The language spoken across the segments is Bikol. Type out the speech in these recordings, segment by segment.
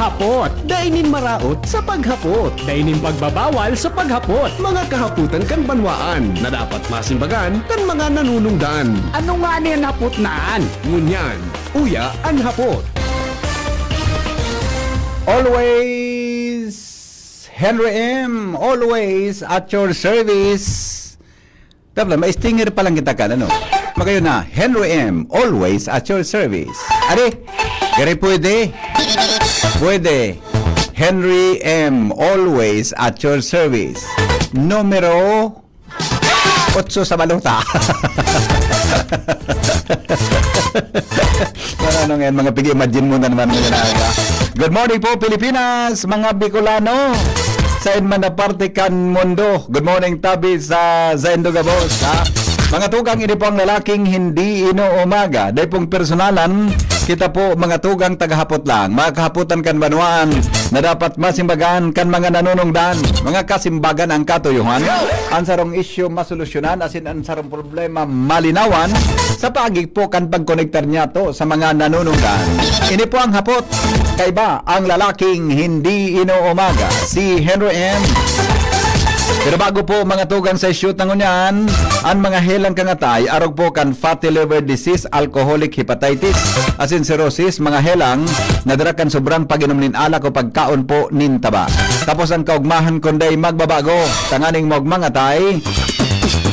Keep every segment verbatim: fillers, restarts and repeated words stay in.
Hapot. Dai nin maraot sa paghapot. Dai nin pagbabawal sa paghapot. Mga kahapotan kan banwaan na dapat masimbagan kan mga nanunungdan. Ano nga nin hapot naan? Ngunyan, uya an hapot. Always Henry M, always at your service. Tabla, may stinger pa lang kita kan, ano? Magayon na, Henry M, always at your service. Ari, gari pwede? Pwede. Henry M, always at your service. Numero otso sa balota. Ano, ano ngayon, mga pigi, imagine mo na naman ngayon, ha? Good morning po, Pilipinas, mga Bicolano. Sain man na parte kan mundo. Good morning, tabi sa Zaindo gabos, ha? Mga tugang, ini po ang lalaking hindi inuumaga. Dai pong personalan, kita po, mga tugang, tagahapot lang. Mga kahapotan kan banwaan na dapat masimbagan kan mga nanunungdan. Mga kasimbagan ang katuyohan. Ang sarong isyu masolusyonan, asin ang sarong problema malinawan sa paagi po kan pagkonektar niyato sa mga nanunungdan. Ini po ang hapot. Kaiba ang lalaking hindi inuumaga, si Henry M. Pero bago po, mga tugang, sa shoot na ngunyan, ang mga helang kangatay, arog po kan fatty liver disease, alcoholic hepatitis, asin cirrhosis, mga helang na dara kan sobrang pag-inom nin alak o pagkaon po nin taba. Tapos ang kaugmahan kunday magbabago, tanganing maugmang atay,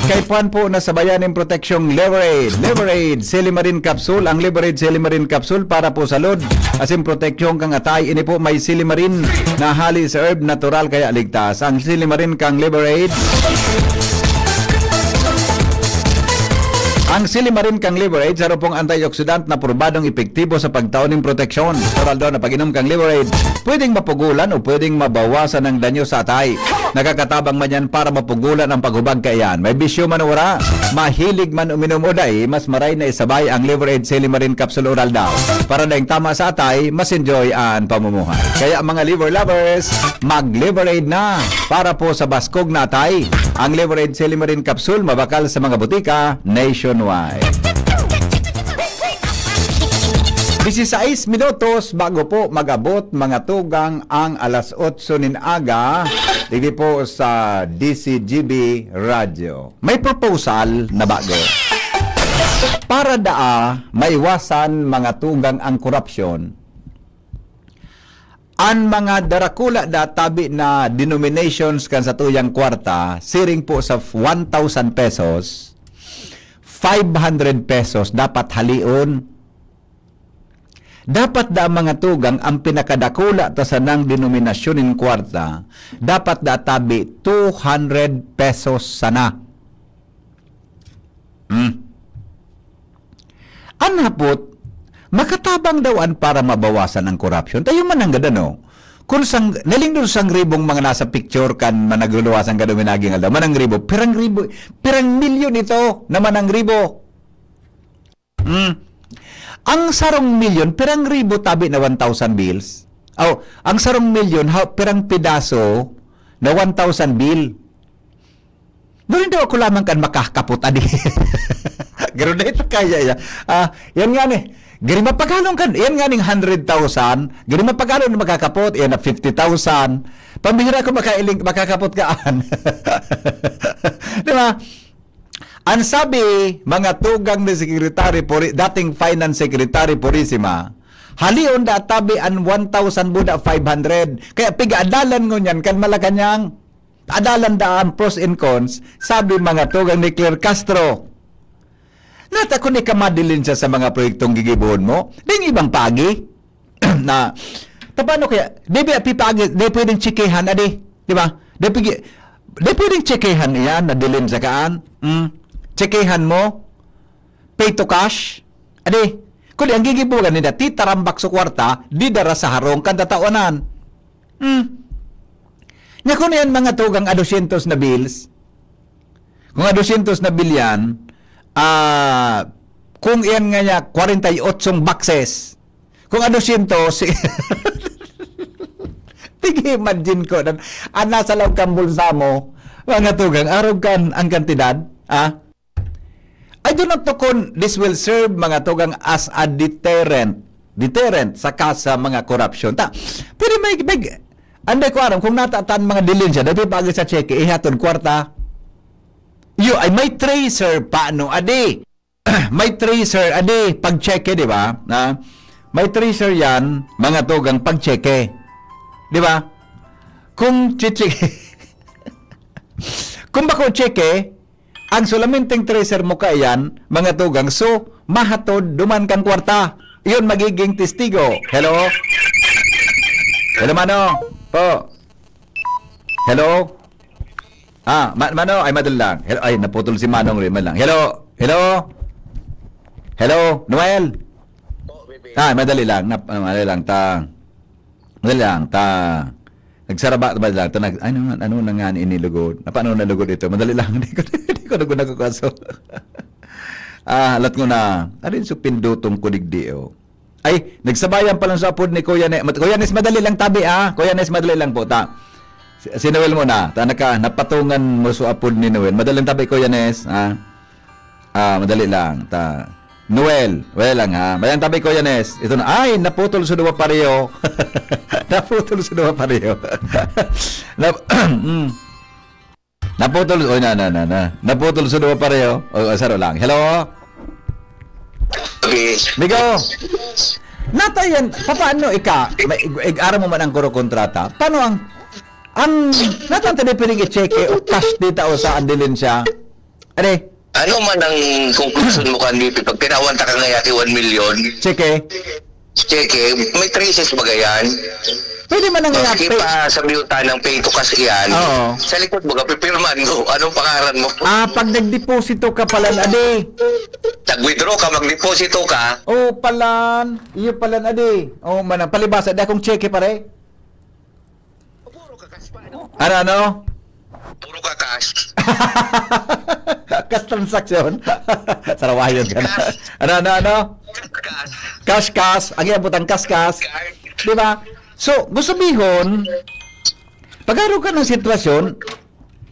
kaipuhan po na sabayan nin proteksyong Leverade. Leverade Silimarin Capsule. Ang Leverade Silimarin Capsule para po sa load asin proteksyon kang atay. Ini po may silimarin na hali sa herb, natural kaya ligtas. Ang silimarin kang Leverade. Ang silimarin kang Leverade, saro pong antioxidant na probadong epektibo sa pagtao nin proteksyon. Natural daw na pag-inom kang Leverade, pwedeng mapugulan o pwedeng mabawasan ang danyo sa atay. Nakakatabang man yan para mapugulan ang paghubag kaiyan. May bisyo man o wala, mahilig man uminom o dai, mas maray na isabay ang Leverade Silimarin Capsule Oral daw. Para daing tama sa atay, mas enjoy ang pamumuhay. Kaya mga liver lovers, mag-Leverade na para po sa baskog na atay. Ang Leverade Silimarin Capsule mabakal sa mga botika nationwide. Disisais minutos bago po mag-abot, mga tugang, ang alas otso nin aga, digdi po sa D C G B Radyo. May proposal na bago. Para daa maiwasan, mga tugang, ang korupsyon, an mga darakula da tabi na denominations kan satuyang kwarta, siring po sa one thousand pesos, five hundred pesos dapat halion. Dapat da, mga tugang, ang pinakadakula ta sanang denominasyon nin kwarta, dapat da tabi two hundred pesos sana. Hmm. An hapot, makatabang daw an para mabawasan ang korupsyon. Tayo man nanggad, ano? Kun sang, nalingdon sang ribong mga nasa picture kan managluluwas ang kaduminaging aldaw. Manangribo, pirang ribo, pirang milyon ito na manangribo. Hmm. Ang sarong milyon, pirang ribo tabi na one thousand bills? Oh, ang sarong milyon, ha, pirang pedaso na one thousand bill? Doon daw ako lamang kan makakapot, adi. Garo na ito kaya, ya. Ah, yan nga ni. Gari mapagalong kan, yan nga ning hundred thousand, gari mapagalong na makakapot, yan na fifty thousand. Pambihira ko makailing, makakapot kaan. Di ba? Ang sabi, mga tugang ni Secretary Puri-, dating Finance Secretary Purisima, halion da tabi an one thousand buda five hundred. Kaya piga-adalan ngunyan kan Malacañang. Adalan da ang pros and cons, sabi mga tugang ni Claire Castro. Nata kun ika madilin siya sa mga proyektong gigibohon mo, ding ibang pagi. Na, tapano kaya, di ba, pipagi, di pwedeng tsikehan, adi? Di ba? Di pwede, di pwedeng tsikehan iyan, nadilin sa kaan. Hmm? Tsikehan mo, pay to cash, adi? Kundi ang gigibugan nila, titarambak sa kwarta, di dara sa harong kan tatawanan. Hmm? Nya kun iyan mga tugang a dosyentos na bills, kung a dosyentos na bill yan, ah, kung iyan nga niya, kwarenta y otsong boxes, kung a dosyentos, sige, imagine ko, nan, ang nasa loob kang bulsa mo, mga tugang, arog kan ang kantidad, ah? I do not know kung this will serve, mga tugang, as a deterrent deterrent saka sa mga korupsyon. Ta, pero may, may, anday ko aram, kung natatan mga dilin siya, dahil pag sa cheque, ihatod kwarta. Iyo, ay may tracer, paano, adi? May tracer, adi, pag-cheque, di ba? Na, may tracer yan, mga tugang pag-cheque. Di ba? Kung chichik, kung bako cheque, ang solamenteng tracer mo kaiyan, mga tugang, so, mahatod, duman kang kwarta. Iyon magiging testigo. Hello? Hello, mano? Po. Hello? Ah, ma-, mano? Ay, madali lang. Hello? Ay, naputol si Manong Rin. Madali lang. Hello? Hello? Hello? Noel? Ah, madali lang. Nap-, ah, madali lang. Ta. Madali lang. Ta. Nagsaraba na ba lang? Ta, nag-, ano, ano na nga ni inilugod? Na, paano nalugod ito? Madali lang. Hindi ko, hindi ko na nagkakaso. Ah, alat ko na. Ano yung supindutong kuligdi, oh? Ay, nagsabayan pa lang sa apod ni Kuya Ne-, Mat-, Kuya Nes, madali lang tabi, ah. Kuya Nes, madali lang po, ta. Si, si Noel muna. Ta, naka, napatungan mo sa apod ni Noel. Madali lang tabi, Kuya Nes, ah. Ah, madali lang, ta. Noel, wala lang, ha. Madali lang tabi, Kuya Nes. Ito na. Ay, naputol sa duwa pareho. Naputol sa duwa pareho. Nap-, mm. Naputol, oh, na, na, na, na. Naputol sa duwa pareho. Oh, saro lang. Hello? Okay. Migo, natayan, papaano ika, may, ig-, ig-aram mo man ang kuro kontrata? Paano ang, ang, natang tadi piling i-cheque o cash dita o sa andilin siya? Are, Ano man ang conclusion mo kan B P pag tinawan ta ka nga yati one million? Cheque. Cheque, may traces ba yan? Pwede man ang Maski ina-pay. Pa sa biyuta ng pay to cash yan, Oo. Sa likod mo, kapipirman mo. Anong pangalan mo? Ah, pag nagdeposito ka pala, adi. Nag-withdraw ka, magdeposito ka. Oh, palan. Iyo palan, adi. Oh, manang palibasa, di akong cheque, pare. Puro ka cash pa, ano? Ano, ano? Puro ka cash. Cash transaction. Sarawayon ka na. Cash. Ano, ano, ano? Cash. Cash, cash. Ang iyang butang, cash, cash. Cash. Di ba? So, gusto bihon, pag-aro ka ng sitwasyon,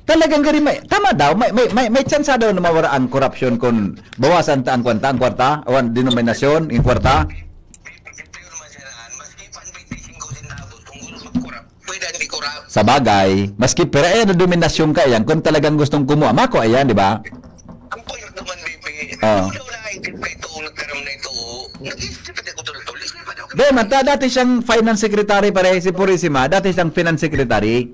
talagang gari may, tama daw, may, may, may, may tsansa daw na mawara ang korupsyon kung bawasan ta ang kwanta, ang kwarta, o ang denominasyon, yung kwarta. Pwede hindi korap. Sa bagay, maski pera, eh, na dominasyon ka, yan, kung talagang gustong kumuha, mako, ayan, di ba? Ang point naman, B P, Oo. Wala na ang isip ka ito, nagkaroon na ito, oh. Nag-isip ka ito, tuloy-tuloy, isip ka daw. Di, man, ta-, dati siyang finance secretary, pare, si Purisima, dati siyang finance secretary.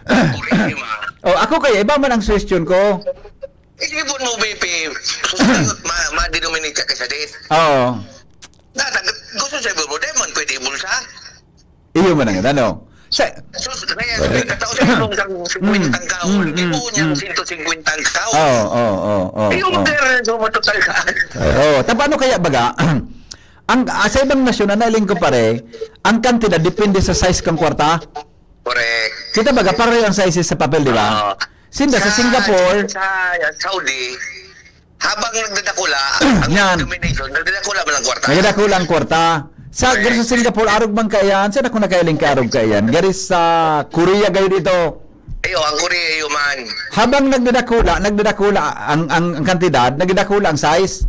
Purisima. Oh, ako kaya, iba man ang suggestion ko. Isipon mo, B P, susunod, ma-, ma-denominate ka sa death. Oo. Na, nag-, gusto sa mo, di man pwede bulsa. Iyo man ang ano. Sa Sus, kaya sa may katao sa imong sang singkwenta ang kaon, Mm, mm, ibuo niya ang mm. Sento singkwenta ang kaon. Oo, oo, oo, oo, Iyo, oo. Pero so, matotal ka. Oo, tapano kaya baga? Ang, ah, sa ibang nasyon, ang nailing ko pare, ang kantidad depende sa size kang kwarta. Correct. Kita baga, pareho ang sizes sa papel, di ba? Oo. Sinda, sa Sa, Singapore, sa Saudi, habang nagdadakula, ang Yan. Denomination, nagdadakula man ang kwarta. Nagdadakula ang kwarta. Sa, Correct. Garo sa Singapore, arog man kaiyan. Saan ako nakailing ka, arog kaiyan? Gari sa Korea, gayon ito. Ayo, ang Korea, iyo man. Habang nagdadakula, nagdadakula ang, ang, ang kantidad, nagdadakula ang size.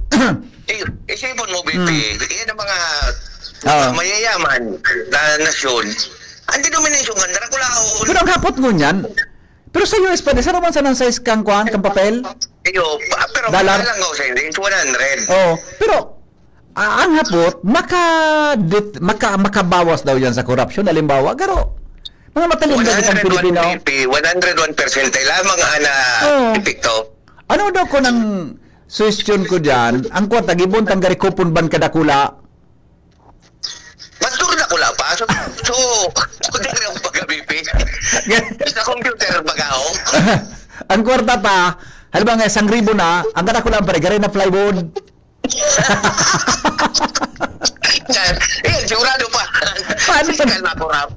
Iyo, isipon mo, B P, Hmm. Iyan ang mga Oo. mayayaman na nasyon. Ang denomination nga, narakulaon. Pero ang hapot ngunyan, pero sa U S pa, di, saro man sa nang size kang kwan, kang papel? Iyo, pa-, pero Dollar? Lang ako sa hindi, it's one hundred. Oo, pero, ah, ang hapot, maka-, dit-, maka-, makabawas daw yan sa korupsyon. Halimbawa, garo, mga matalim daw itong Pilipino. One hundred one percentile lamang ana Oo. Epekto. Ano daw ko ng suggestion ko dyan, ang kwarta, gibon tang gari kupon ban kadakula. Pastor na ko lang pa. So, so, so, di rin ako pag-abipi. Sa computer, baga ako. Ang kwarta ta, halimbawa nga, isang ribo na, ang kata ko lang, pare, gari na plywood. Eh, sigurado pa. Paano? Physical na ko, Rap.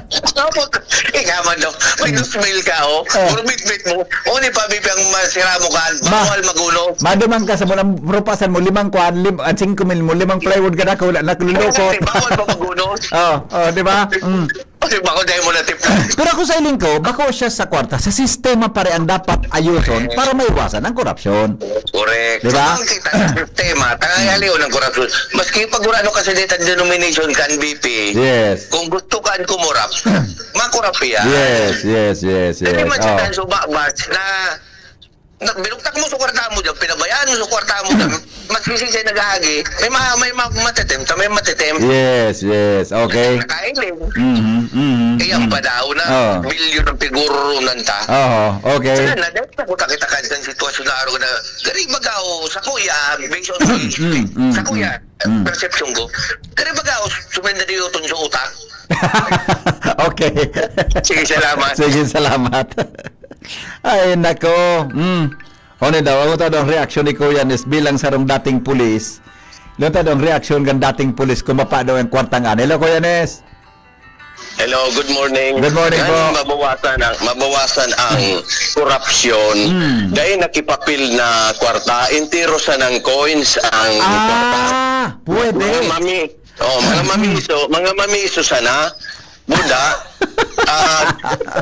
Tapos, ikaw man, no? May Hmm. Dos mil ka, oh. Oh. Pero bitbit mo. O, ni Pabi, ang masira mo ka. Ma-, Bawal magulo. Maduman ka sa muna, rupasan mo, limang kwan, lim-, ang singko mil mo, limang plywood ka na, wala na, lulukot. Bawal pa magulo. Oh, oh, di ba? Mm. Di ba, kung dahil mo na tip-, Pero ako sa hiling ko, bako siya sa kwarta, sa sistema pa rin ang dapat ayuson para maiwasan ang korupsyon. Correct. Di ba? So, ang kita ng sistema, tangayali o ng korupsyon. Maski pag wala ano kasi dito ang denomination kan B P, Yes. kung gusto ka ang kumurap, makurap yan. Yes, yes, yes, Hindi yes. man siya Oh. tayo subabas na Na, binuktak mo sa kwarta mo dyan, pinabayaan mo sa kwarta mo dyan, maski siya nag-aagi, may ma-, may ma-, matitim, sa may matitim. Yes, yes. Okay. Nakailing. Mhm, mhm, Kaya mhm. pa daw na Oh. bilyon ang pigurunan ta. Oo, okay. Sana, dahil nakuta kita kan kan sitwasyon na araw na, gari baga, oh, sa kuya, based on my Mm, mm, sa kuya, mm, mm. perception ko, gari baga, oh, sumenda di utong sa utak. Okay. Sige, salamat. Sige, salamat. Ay, nako. Mm. Ano daw, ano daw ang reaksyon ni Kuya Nes bilang sarong dating pulis? Ano daw ang reaksyon kan dating pulis kung mapa daw ang kwartang ani? Hello, Kuya Nes. Hello, good morning. Good morning Yan, po. mabawasan ang, mabawasan ang korupsyon. Hmm. Dahil nakipapil na kwarta, entero sa ng coins ang kwarta. Ah, pwede. Mga mami, oh, mga mamiso, mga mamiso sana. Buda, ah,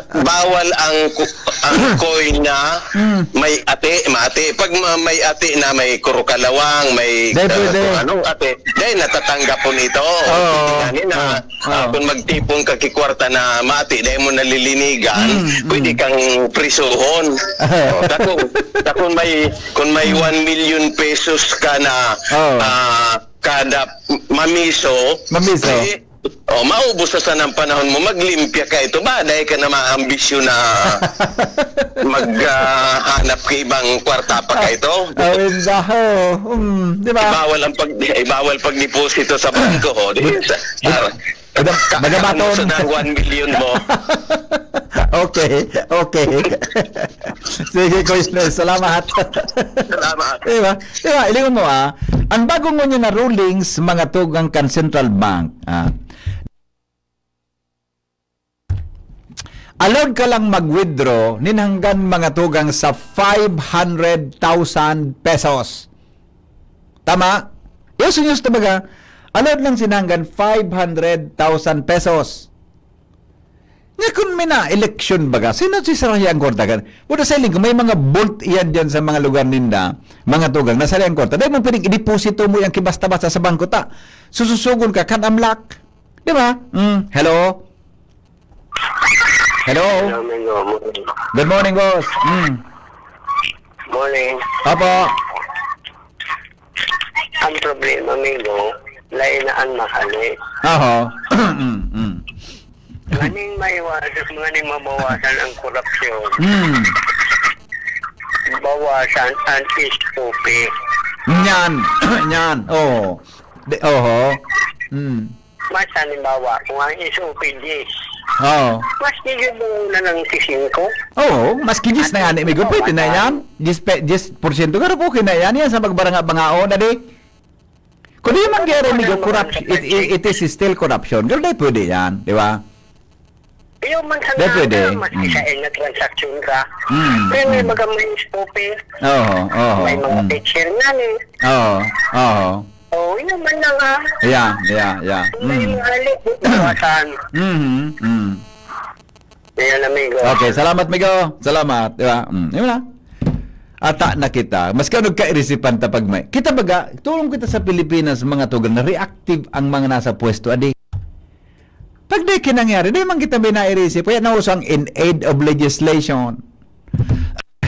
bawal ang ku-, ang coin na Hmm. may ate, maate. Pag ma-, may ate na may kurukalawang, may Dahil ka-, pwede. kung anong ate, dahil natatanggap po nito. Oo. Tingnan na, Oo. ah, kung magtipon ka ki kwarta na maate, dahil mo nalilinigan, Mm, mm. pwede kang prisuhon. Oh, ta kung, ta kung may, kung may Mm. one million pesos ka na, Oo. ah, kada mamiso, Mamiso. eh, oh, maubos na sana ang panahon mo, maglimpya ka ito. Ba, dahil ka na maambisyon na mag, ah, hanap ka ibang kwarta pa ka ito. Ah, awin daho. Hmm, di ba? Ibawal ang pag-, ibawal pagdeposito sa bangko, oh, di But, sa, but, ah, Baga-, ka-, bagabaton. Kamusta na ang one million mo? Okay, okay. Sige, Kuya Nel, salamat. Salamat. Di ba? Di ba? Ilingon mo, ah, ang bagong ngunyan na rulings, mga tugang kan Central Bank, ah, allowed ka lang mag-withdraw nin hanggan mga tugang sa five hundred thousand pesos. Tama? Yes, yes, talaga. Allowed lang sinda hanggan five hundred thousand pesos. Nga kun may na eleksyon baga, sino si Sarahi ang kwarta kan? Buda sa iling ko, may mga vault iyan diyan sa mga lugar ninda, mga tugang, na Sarahi ang kwarta. Dahil mo pwedeng ideposito mo yan kibasta-basta sa bangko ta. Sususugon ka, kan amlak. Di ba? Mm, hello? Hello? Hello, Mingo. Morning. Good morning, boss. Mm. Morning. Opo. Ang problema, Mingo, lain na ang mahali. Oho. Mm, mm. Nganing maiwasan, nganing mabawasan ang korupsyon. Mm. Bawasan ang S O P. Yan. Yan. Oo. De, oho. Mm. Mas halimbawa, kung ang S O P diyes, Oo. mas medyo buo na ng sisingko. Oo, maski diyes na yan, amigo, pwede na yan. Diyes pe-, diyes porsyento, pero okay na yan. Yan sa magbaranga-bangao na di. Kung di man kaya, amigo, corruption, it, it, it is still corruption. Pero di pwede yan, di ba? Iyo man sa Di pwede. Maski Mm. sa na transaction ka. Mm, Pero may mm. mga may S O P, Oo, oo, may mga mm. picture nga ni. Oo, oo. Oh, yun man lang, ah. Yeah, yeah, yeah. May Mm. mga halik, bukasan. Mhm, mm. Ayan, amigo. Okay, salamat, amigo. Salamat, di ba? Mm, yun lang. Ata na kita. Mas ka nagkairisipan ta pag may. Kita baga, tulong kita sa Pilipinas, mga tugang, na reactive ang mga nasa pwesto. Adi, pag di kinangyari, di man kita binairisi. Kaya nauso ang in aid of legislation.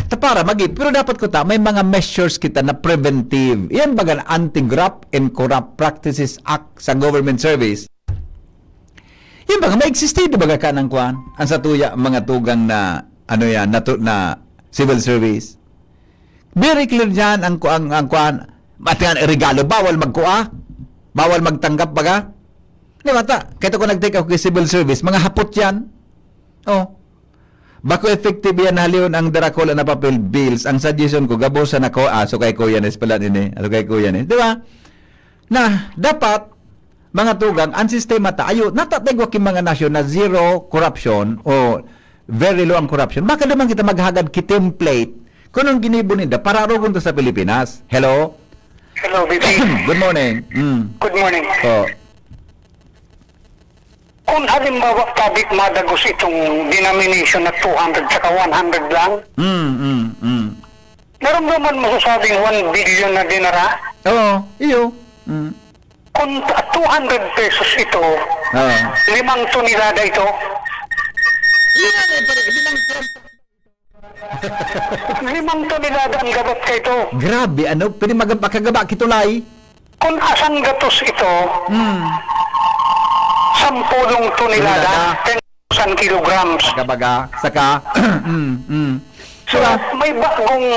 Ta para magi, pero dapat ko ta, may mga measures kita na preventive. Yan baga Anti-Graft and Corrupt Practices Act sa government service. Yan baga, may existe, di baga ka ng kwan? Ang sa tuya, mga tugang na, ano yan, na, na civil service. Very clear dyan, ang, ang, ang kwan, mati nga, regalo, bawal magkua, bawal magtanggap, baga. Di ba ta? Kahit ako nag-take ako kay civil service, mga hapot yan. Oh. Bako effective yan, halion ang darakol na papel bills. Ang suggestion ko, gabo sa nako, ah, so kay Kuya Nes pala nini. Aso kay Kuya Nes. Di ba? Na, dapat, mga tugang, ang sistema ta, ayo, natatigwa ki mga nasyon na zero corruption o very low ang corruption. Baka naman kita maghagad ki template kung anong ginibo ninda para arogon ta sa Pilipinas. Hello? Hello, B P. Good morning. Mm. Good morning. Po. Kung halimbawa, public, madagos itong denomination na two hundred saka one hundred lang, Mm, mm, mm. Naramdaman mo sa sabing one billion na dinara? Oo, iyo. Mm. Kung ta-, two hundred pesos ito, Oo. limang tonelada ito. Iyan eh, pare, limang ton. Limang tonelada ang gabat ka ito. Grabe, ano? Pwede mag-, makagaba kitulay? Kung asang gatos ito, Hmm. sampulong tonelada, Tonelada. ten thousand kilograms. Kabaga, saka, mm, mm. So, Saka may bagong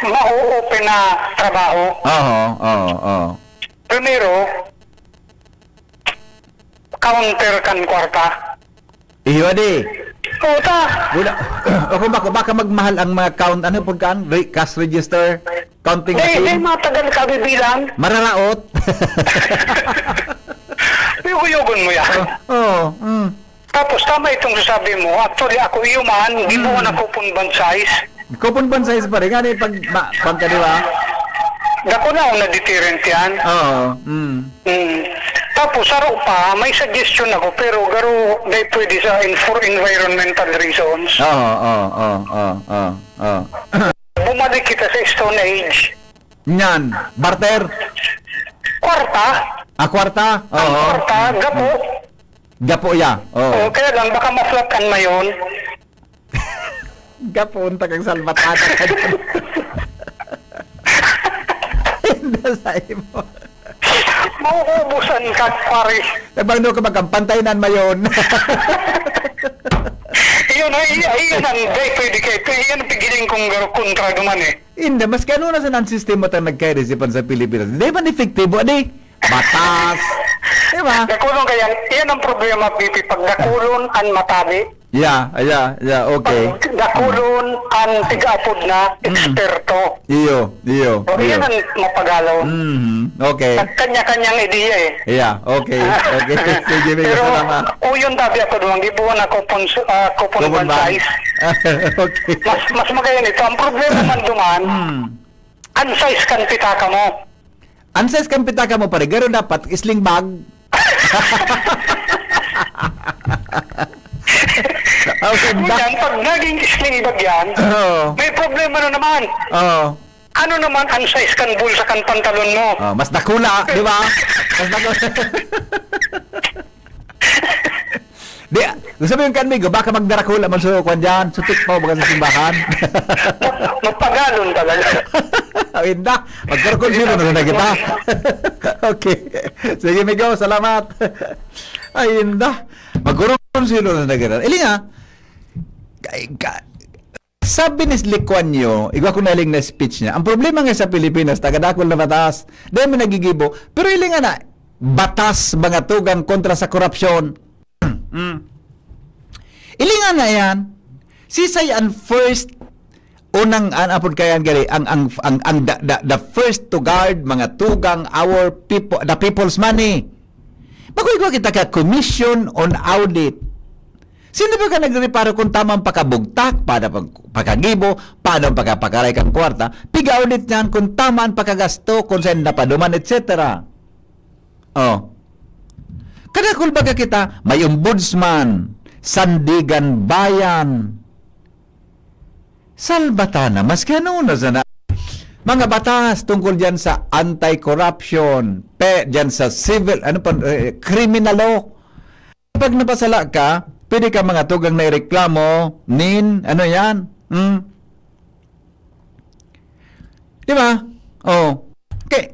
ma-o-open na trabaho. Oo, oo, oo. Primero, counter kan kwarta. Iyo, adi. Puta! Wala. O kung baka, baka magmahal ang mga count, ano po kan? Re-, cash register, counting Dahil, dahil machine. Mga tagal kabibilang. Mararaot. Yugo-yugon mo yan. Oo, mm. Tapos, tama itong sasabi mo. Actually, ako iyo man, gibuhan Hmm. ako pun ban size. Coupon ban size pa rin. Nga na yung pag, ma-, pang ka, di ba? Dako na ang na-deterrent yan. Oo, mm. Mm. Tapos, saro pa, may suggestion ako, pero garo, dahil pwede sa en-, for environmental reasons. Oo, oo, oo, oo, oo, oo. Bumalik kita sa Stone Age. Nyan, barter? Kwarta. Ah, kwarta? Ang Oo. kwarta, gapo. Gapo ya. Oo. Oh, kaya lang, baka ma-flat an mayon. Gapo, unta kang salbatada ka dyan. Inda sa imo. Mauubusan ka, pare. Nabangno ka magkampantay nan mayon. Iyon, ay, ay, iyon ang day, pwede kayo. Iyon ang pigiling kong garo kontra duman eh. Inda, maski ano na sa nan sistema ta nagkairisipan sa Pilipinas, di man epektibo, di? Batas. Di ba? Dakulon kaya, iyan ang problema, P P, pag dakulon an matabi. Yeah, yeah, yeah, okay. Pag dakulon an tigaapod na, Mm. eksperto. Iyo, iyo, So, iyo. iyan ang mapagalon. Mhm, okay. Nagkanya-kanyang ideya eh. Yeah, okay, okay. Sige, may Pero, kasama. Uyon tabi ako doon, gibuhan ako pon, ah, coupon Coupon ban ban. size. Okay. Mas, mas magayon ito. Ang problema man duman, Mm. ang size kan pitaka mo. Ang size kan pitaka mo, pare, garo dapat sling bag. Okay, Ngunyan, pag naging sling bag yan, Oo. may problema na naman. Oo. Ano naman ang size kan bulsa kan pantalon mo? Oh, mas dakula, di ba? Mas dakula. Di, gusto mo yung kan Migo, baka magdarakula man sa kwan dyan, sutik pa, baka sa simbahan. Mapagalon talaga. Ay, inda. Magkaroon sino na kita. Okay. Sige, Migo, salamat. Ay, inda. Magkaroon sino na kita. Ili nga, ka-, ka-, sabi ni Lee Kuan Yew, igwa ko na hiling na speech niya, ang problema nga sa Pilipinas, tagadakol na batas, dahil may nagigibo. Pero ili nga na, batas, mga tugang kontra sa korupsyon. Mm. Ili nga na yan, sisay ang first, unang, an, apod kayan gali, ang, ang, ang, ang the, the, the first to guard, mga tugang, our people, the people's money. Bago igwa kita ka commission on audit. Sino ba ka nagreparo kung tama ang pakabugtak, paano pag-, pagkagibo, paano ang pagkapakaray kang kwarta? Piga-audit niyan kung tama ang pakagasto, kung saan napaduman, et cetera. Oh. Kadakul baga kita, may ombudsman, sandigan bayan. Salbatana, maski ano na sana. Mga batas tungkol diyan sa anti-corruption, pe, diyan sa civil, ano pa, eh, criminal law. Pag napasala ka, pwede ka mga tugang na ireklamo, nin, ano yan? Hmm? Di ba? Oh. Okay.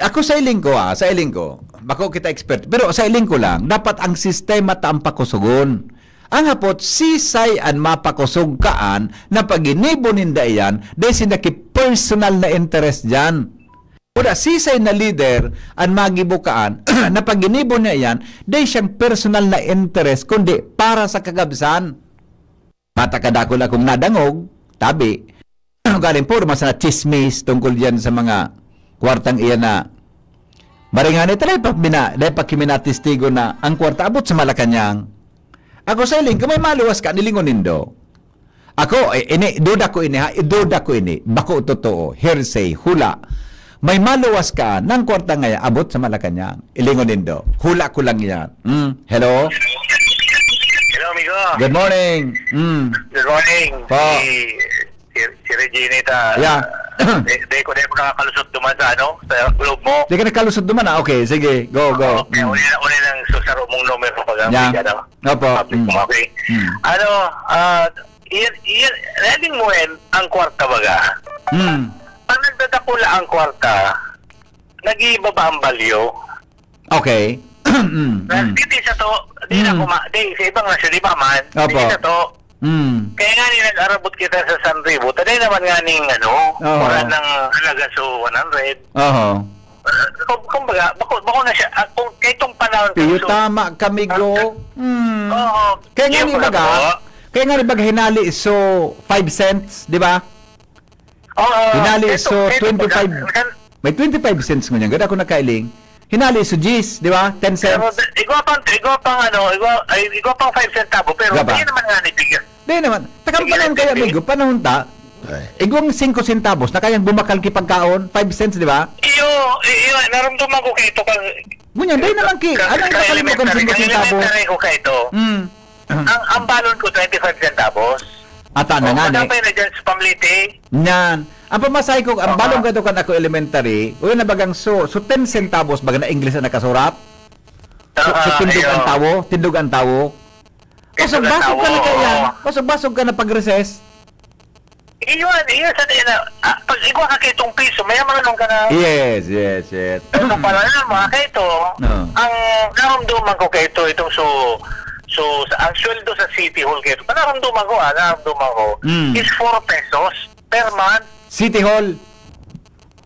Ako sa iling ko, ah, sa iling ko, bako kita expert, pero sa iling ko lang, dapat ang sistema ta ang pakusugon. Ang hapot, sisay an mapakosog kaan na paginibo ninda iyan, dai sinda ki personal na interest diyan. Kuda sisay na leader an magibo kaan na paginibo niya iyan, dai siyang personal na interest, kundi para sa kagabsan. Matakadakol akong nadangog, tabi, galing puro man sana tsismis tungkol diyan sa mga kwartang iyan na maringani, talay pa bina-, dahil pa kiminatistigo na ang kwarta abot sa Malacañang. Ako sa iling, kung may maluwas ka, nilingon nindo. Ako, eh, ini, duda ko ini, ha? Iduda ko ini. Bako totoo. Hearsay, hula. May maluwas ka nang kwarta ngaya abot sa Malacañang. Ilingon nindo. Hula ko lang yan. Mm. Hello? Hello, amigo. Good morning. Mm. Good morning. Po. Si, si, si Regina ita. Yeah. Di, di ko, di ko nakakalusot duman sa ano, sa Globe mo. Di ka nakalusot duman, ah? Okay, sige. Go, go. Okay, mm. Uli na, uli lang sa saro mong numero pag ang, yeah, ano? Opo. Public mo, mm, okay. Mm. Ano, ah, yan, yan, reading mo yan, ang kwarta baga. Mm. Pag nagdadakula ang kwarta, nag-iibaba ang balyo. Okay. Mm, mm. Dito sa to, di na, mm, kuma-, di, sa ibang nasyon, di ba man? Opo. Dito sa to. Mm. Kaya nga ni nag-arabot kita sa San Ribo, taday naman nga ning ano, oo, wala nang halaga so one hundred. Oho. Ah, kum-, kumbaga, bako, bako na siya, ah, kung kay itong panahon. Iyo, so, tama kami, go. Mm. Oo. Kaya nga ni baga, kaya nga ni baga hinali so five cents, di ba? Oo, hinali ito, so ito, twenty-five, baga, kan- may twenty-five cents ngunyan, gada ako nakailing. Hinali so diyes, di ba? Ten cents. Pero, igwa pang, igwa pang ano, igwa, ay, igwa pang five centavo, pero di naman nga ni bigas. Di naman. Takang panahon kaya, amigo, panahon ta, igwang singko centavos na kayang bumakal ki pagkaon, five cents, di ba? Iyo, i-, iyo, naramdaman ko kay ito kang, ngunyan, di naman ki, ka-, ano yung ka-, elementary, ka-, elementary ko kay ito. Mm. Ang, ang balon ko, twenty-five centavos. Ata na nga, eh. Matapay na dyan sa Pamliti. Nyan. Ang pamasahe ko, ang balon ko ito kan ako elementary, uy, na bagang so, so ten centavos, baga na English ang nakasurat. So, so, tindog ang tawo, tindog ang tawo. Basog-basog ka na kaya. Basog-basog ka na pag-recess. Iyon, iyon sa na, ah, pag igwa ka kay itong piso, mayaman ka na. Yes, yes, yes. Pero pala na, mga kaito, ang naramdaman ko kaito, itong so, so, sa, ang sweldo sa City Hall kaito, naramdaman ko, ah, naramdaman ko, is four pesos per month. City Hall?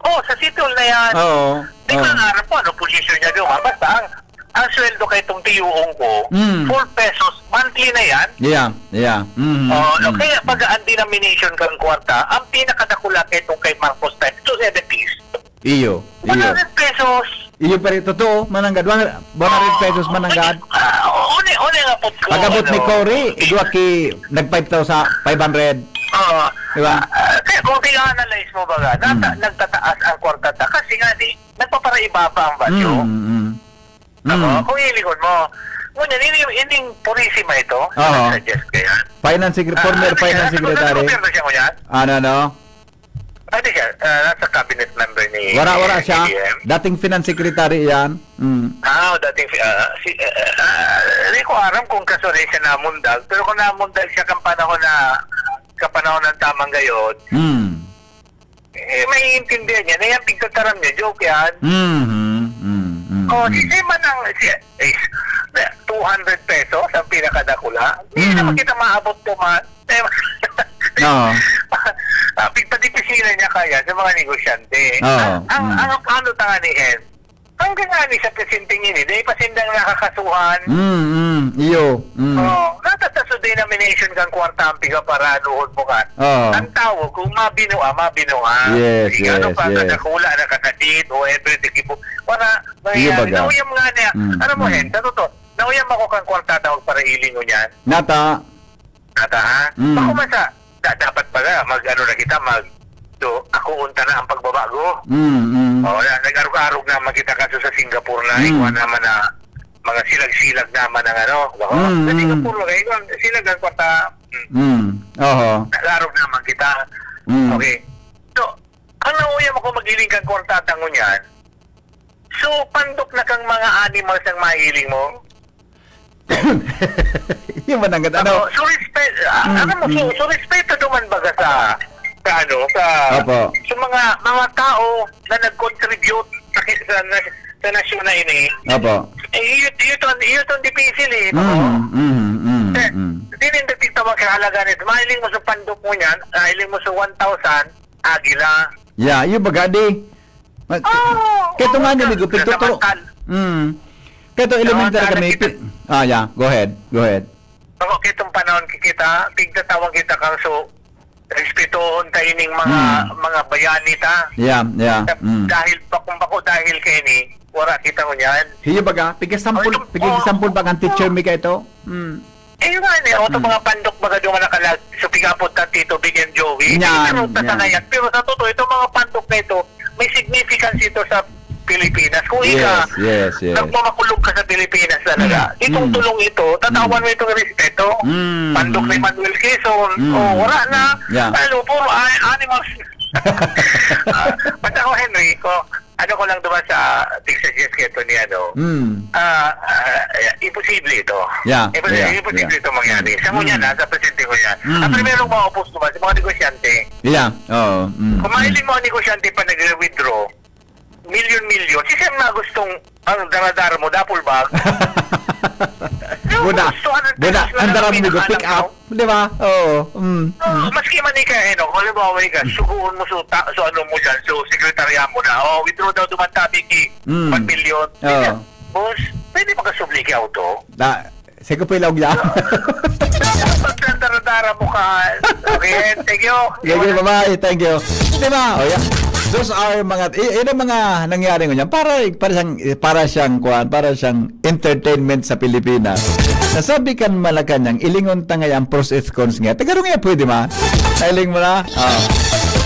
Oh, sa City Hall na yan. Oo. Di ko nga aram kung ano posisyon niya doon, ah. Basta ang, ang sweldo kay itong tiyuong ko, four pesos, monthly na yan. Yeah, yeah. Mm, oh, kaya pag ang denomination kang kwarta, ang pinakadakula kay itong kay Marcos Time, two seventies. Iyo, iyo. One hundred pesos. Iyo pa rin, totoo, mananggad. One hundred, one hundred pesos, mananggad. Ah, uni, uni nga po ko, pag-abot ni Cory, igwa ki, nag-five thousand five hundred. Oo. Di ba? Ah, kaya kung tig-analyze mo baga, nata-, nagtataas ang kwarta ta. Kasi nga ni, nagpaparaibaba ang value. Mm, mm. Ako, kung ilingon mo. Ngunyan, ini, ining Purisima ito, suggest ko yan. Finance secre-, former finance secretary. Ano siya, ngunyan? Ano, ano? Ano siya? Ah, nasa cabinet member ni, wara, wara siya. Dating finance secretary yan. Mm. Ah, dating fi-, ah, si, ah, ah, di ko aram kung kasuray siya namundag, pero kung namundag siya kan panahon na, kan panahon ng tamang gayod, mm, eh, maiintindihan niya na yung pigtataram niya, joke yan. Mhm, mm, mm, oh, si, mm, si Manang, si, eh, two hundred pesos ang pinakadakula. Hindi naman kita maabot ko man. Eh, oo, ah, pigpadipisilan niya kaya sa mga negosyante. Oo, ang, ang, mm, ang ano ta nga ni Hen, hanggang nga ni sa presente niya, eh, dahil pa sindang nakakasuhan. Mm, mm, iyo. Mm. Oh, nata sa denomination kang kwarta ang piga para anuhon mo ka. Oo. Ang tao, kung mabinua, mabinua. Yes, yes, yes. Ano pa, kadakula, nakakadit, o everything, ibo. Para, iyo, baga. Nauyam nga niya. Mm, alam mo, mm, Hen, sa totoo, nauyam ako kang kwarta tawag para ilingon niyan. Nata. Nata, ha? Mm. Bako man sa, da-, dapat pala, mag-ano na kita, mag-, so, ako unta na ang pagbabago. Mm, mm. O, na, nag-arog-arog naman kita kaso sa Singapore na, mm, ikuha naman na mga silag-silag naman ang ano, bako? Mm, sa, mm, Singapore, mga ikuha, silag ang kwarta. Mm. Mm. Oho. Nag-arog naman kita. Mm. Okay. So, ang nauyam ako magiling kang kwarta tangon yan, so, pandok na kang mga animals ang mahiling mo? Yung mananggad, ano? Oo, so, respe-, ah, mm, alam mo, so, mm, so, respeto naman baga sa, sa ano, sa, opo, sa mga, mga tao na nag-contribute sa, sa, sa nasyon na ini. Opo. Eh, iyo, iyo ton, iyo ton difícil eh, no? Mm, mm, mm, eh, mm. Di ninda titawag kahalaga nito. Mahiling mo sa pandok mo niyan, mahiling mo sa one thousand, agila. Yeah, yung baga, di. Ma-, oh, kato nga, oo, amigo, pigtuturo. Mm. Kato elementary kami, pi-, ah, yeah, go ahead, go ahead. Ako, kitong panahon kikita, pigtatawag kita kang so, respetohon ta ining mga, mm, mga bayani ta. Yeah, yeah. Sa, mm, dahil pa, kung bako dahil kay ni, wala kita ngunyan. Hiyo baga, pigkasampol, oh, pigkasampol baga ang teacher mi kaito. Mm. Eh, yun nga, eh, o, itong, mm, mga pandok, baga, yung mga nakalag, so, pigapot na Tito Big and Joey. Yan, pero yan. Pero sa totoo, itong mga pandok na ito, may significance ito sa Pilipinas. Kung ika, Yes, yes, yes. nagmamakulog ka sa Pilipinas talaga, Mm, itong mm. tulong ito, tatawan Mm. mo itong respeto. Mm, Pandok ni mm. Manuel Quezon, Mm, oh, wala na. mm. Yeah. Ano, puro a-, animals. Ah, basta ako, Henry, ko, ano ko lang duman sa tig-suggest kay Tony, ano, Mm. ah, ah, imposible ito. Yeah, Imposible, yeah, imposible yeah. ito mangyari. Mm, Sa ngunyan, mm. ha, sa presente ko yan. Mm. Ang primerong maupos ko ba, sa mga negosyante. Yeah, oo. Mm, Kung mm. mahiling mo ang negosyante pa nagre-withdraw, milyon-milyon, si Sir na gustong ang daradara mo, duffel bag. Yung Buda, gusto, ano, buda, pesos na ang lang dara mo, ang nigo, pick pinakalam up. mo. Di ba? Oo. Mm, Oo, mm. maski man ika, eh, no? Kung halimbawa, ika, suguon mo, so, ta, so, ano mo dyan, so, sekretarya mo na, oh, withdraw daw duman tabi ki Mm. one million. Oo. Boss, pwede makasubli ki auto? Da, sige po, ilog niya. Pagdadara-dara mo ka. Okay, thank you. Sige, bye-bye. Thank you. Di ba? O, yan. Those are mga, y-, yun ang mga nangyari ngunyan. Para, para siyang, para siyang, kuwan, para siyang entertainment sa Pilipinas. Nasabi kan Malacanang, ilingon ta ngaya ang pros et cons niya. Tagarong niya, pwede ma? Nailing mo na? Ah.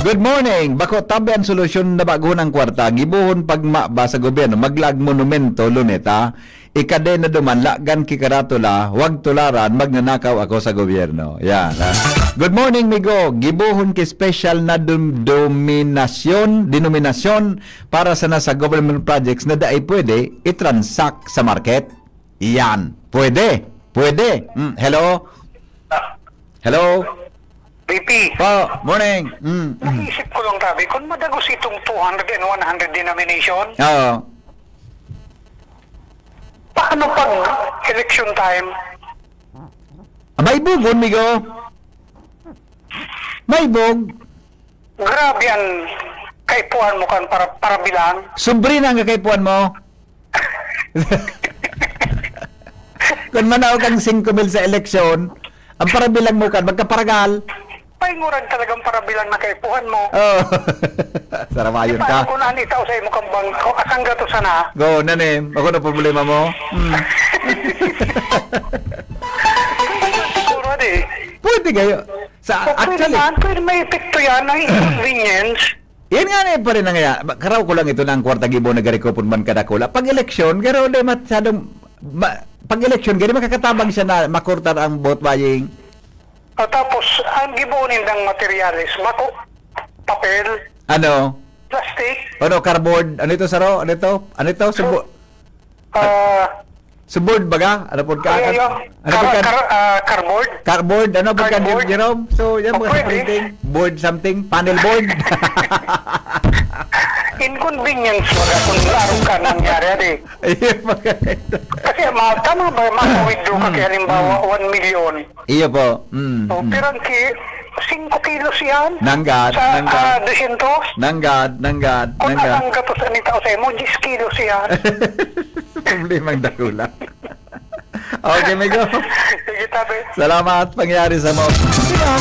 Good morning. Bako tabi ang solusyon na baguhon ang kwarta. Gibohon pagma ba sa gobyerno. Maglag monumento, Luneta. Ikade na duman, lagan ki karatula, wag tularan, magnanakaw ako sa gobyerno. Yan, ha? Good morning, Migo. Gibohon ki special na dom-, dominasyon, denominasyon para sana sa government projects na dai pwede i-transact sa market. Yan. Pwede. Pwede. Mm, hello? Hello? V P. Po, morning. Mm, mm. Naisip ko lang, tabi, kung madagos itong two hundred and one hundred denomination, Oo. paano pag election time? May bugon, Migo. May bug. Grabe ang kaipuhan mo kan para, para bilang. Sobre na ang kaipuhan mo. Kung manaw kang singko mil sa eleksyon, ang parabilang mo kan, magkaparagal. Painguran talagang parabilang na kaipuhan mo. Oh. Sarabayon Di ba, ka. Kung ano itao sa imo kang bangko, asang gato sana? Go, nanim. Ako na problema mo. Hmm. Siguro, di. Pwede kayo. Sa, O, pwede actually, naman, pwede may epekto yan, ang inconvenience. Yan nga na pa rin ang kaya, ba-, karaw ko lang ito na ang kwarta gibo na gari ko pun man kadakula. Pag eleksyon, garo di masyadong, ma-, pag eleksyon, gari makakatabang siya na makurtar ang vote buying. O, tapos, ang gibo nindang materyales, bako, papel, Ano? plastic. Ano, cardboard? Ano ito, saro? Ano ito? Ano ito? Subo-, Ah, Subord baga? Ano pod ka? Ay, ay, ay. Ano pod Car-, ka? car-, ah, cardboard? Cardboard, ano pod ka, Cardboard? Jerome? So, yan O, mga pwede. printing. Board something, panel board. Inconvenience, wala kung larong ka nangyari, adi. Ayun, mga ito. Kasi, ma-, tama ba, ma-withdraw ka, Hmm. kaya halimbawa, Hmm. one million. Iyo po. Mm, So, mm. pirang ki-, singko kilos yan? Nanggad, Sa, nanggad. ah, dusyentos? Nanggad, nanggad, Kung nanggad. asang gatos ang itao sa imo, diyes kilos yan. Problemang dakula. Okay, amigo. Sige, tabi. Salamat, pangyari sa mo. Diba?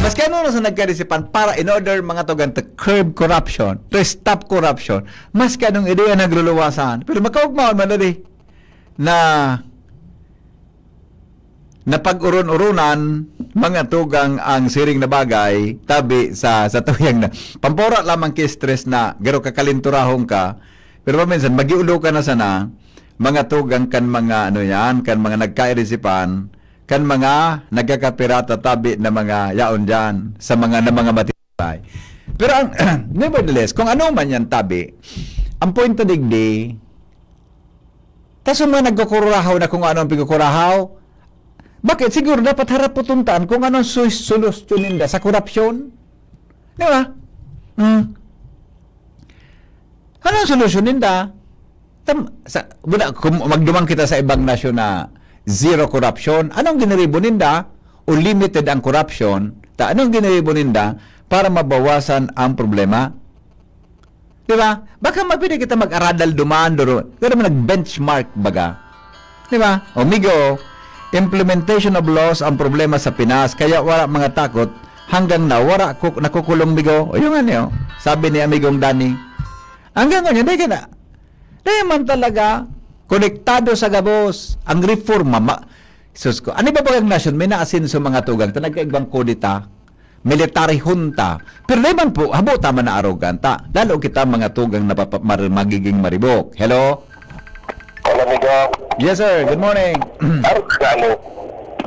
Maski ano na sa nagkarisipan para in order mga tugang to curb corruption, to stop corruption, maski anong ideya nagluluwasan. Pero makaugmaon man na di na napag-uron-uronan, mga tugang ang siring na bagay, tabi sa, sa tuyang na. Pampora lamang ki stress na, garo kakalinturahon ka, pero paminsan, magiulo ka na sana, mga tugang kan mga, ano yan, kan mga nagkairisipan, kan mga nagkakapirata tabi na mga yaon dyan, sa mga, na mga mati-, Pero ang, nevertheless, kung ano man yan, tabi, ang point na digdi, ta sa mga nagkukurahaw na kung ano ang pagkukurahaw, bakit? Siguro dapat harap po tuntaan kung ano ang su-, solusyon ninda sa korupsyon. Di ba? Hmm. Ano ang solusyon ninda? Tam-, sa, wala, kung magduman kita sa ibang nasyon na zero corruption, anong giniribo ninda? O limited ang corruption, ta anong giniribo ninda para mabawasan ang problema? Di ba? Baka mapili kita mag-aradal duman, duro. Pero man nag-benchmark, baga. Di ba? O, Migo, implementation of laws ang problema sa Pinas, kaya wala mga takot, hanggang na wala ku-, nakukulong, Migo. O, yung ano, sabi ni Amigong Danny, hanggang ngayon, di ka na. Di man talaga konektado sa gabos ang reforma. Ma-, sus ko, ano ba bagang nasyon? May naasin sa mga tugang, ta nagkaigbang kudeta. military junta. Pero dai man po, habo ta man na arogan ta. Lalo kita mga tugang na papa-, mar-, magiging maribok. Hello? Hello, amigo. Yes, sir. Good morning. Ano ka, ano?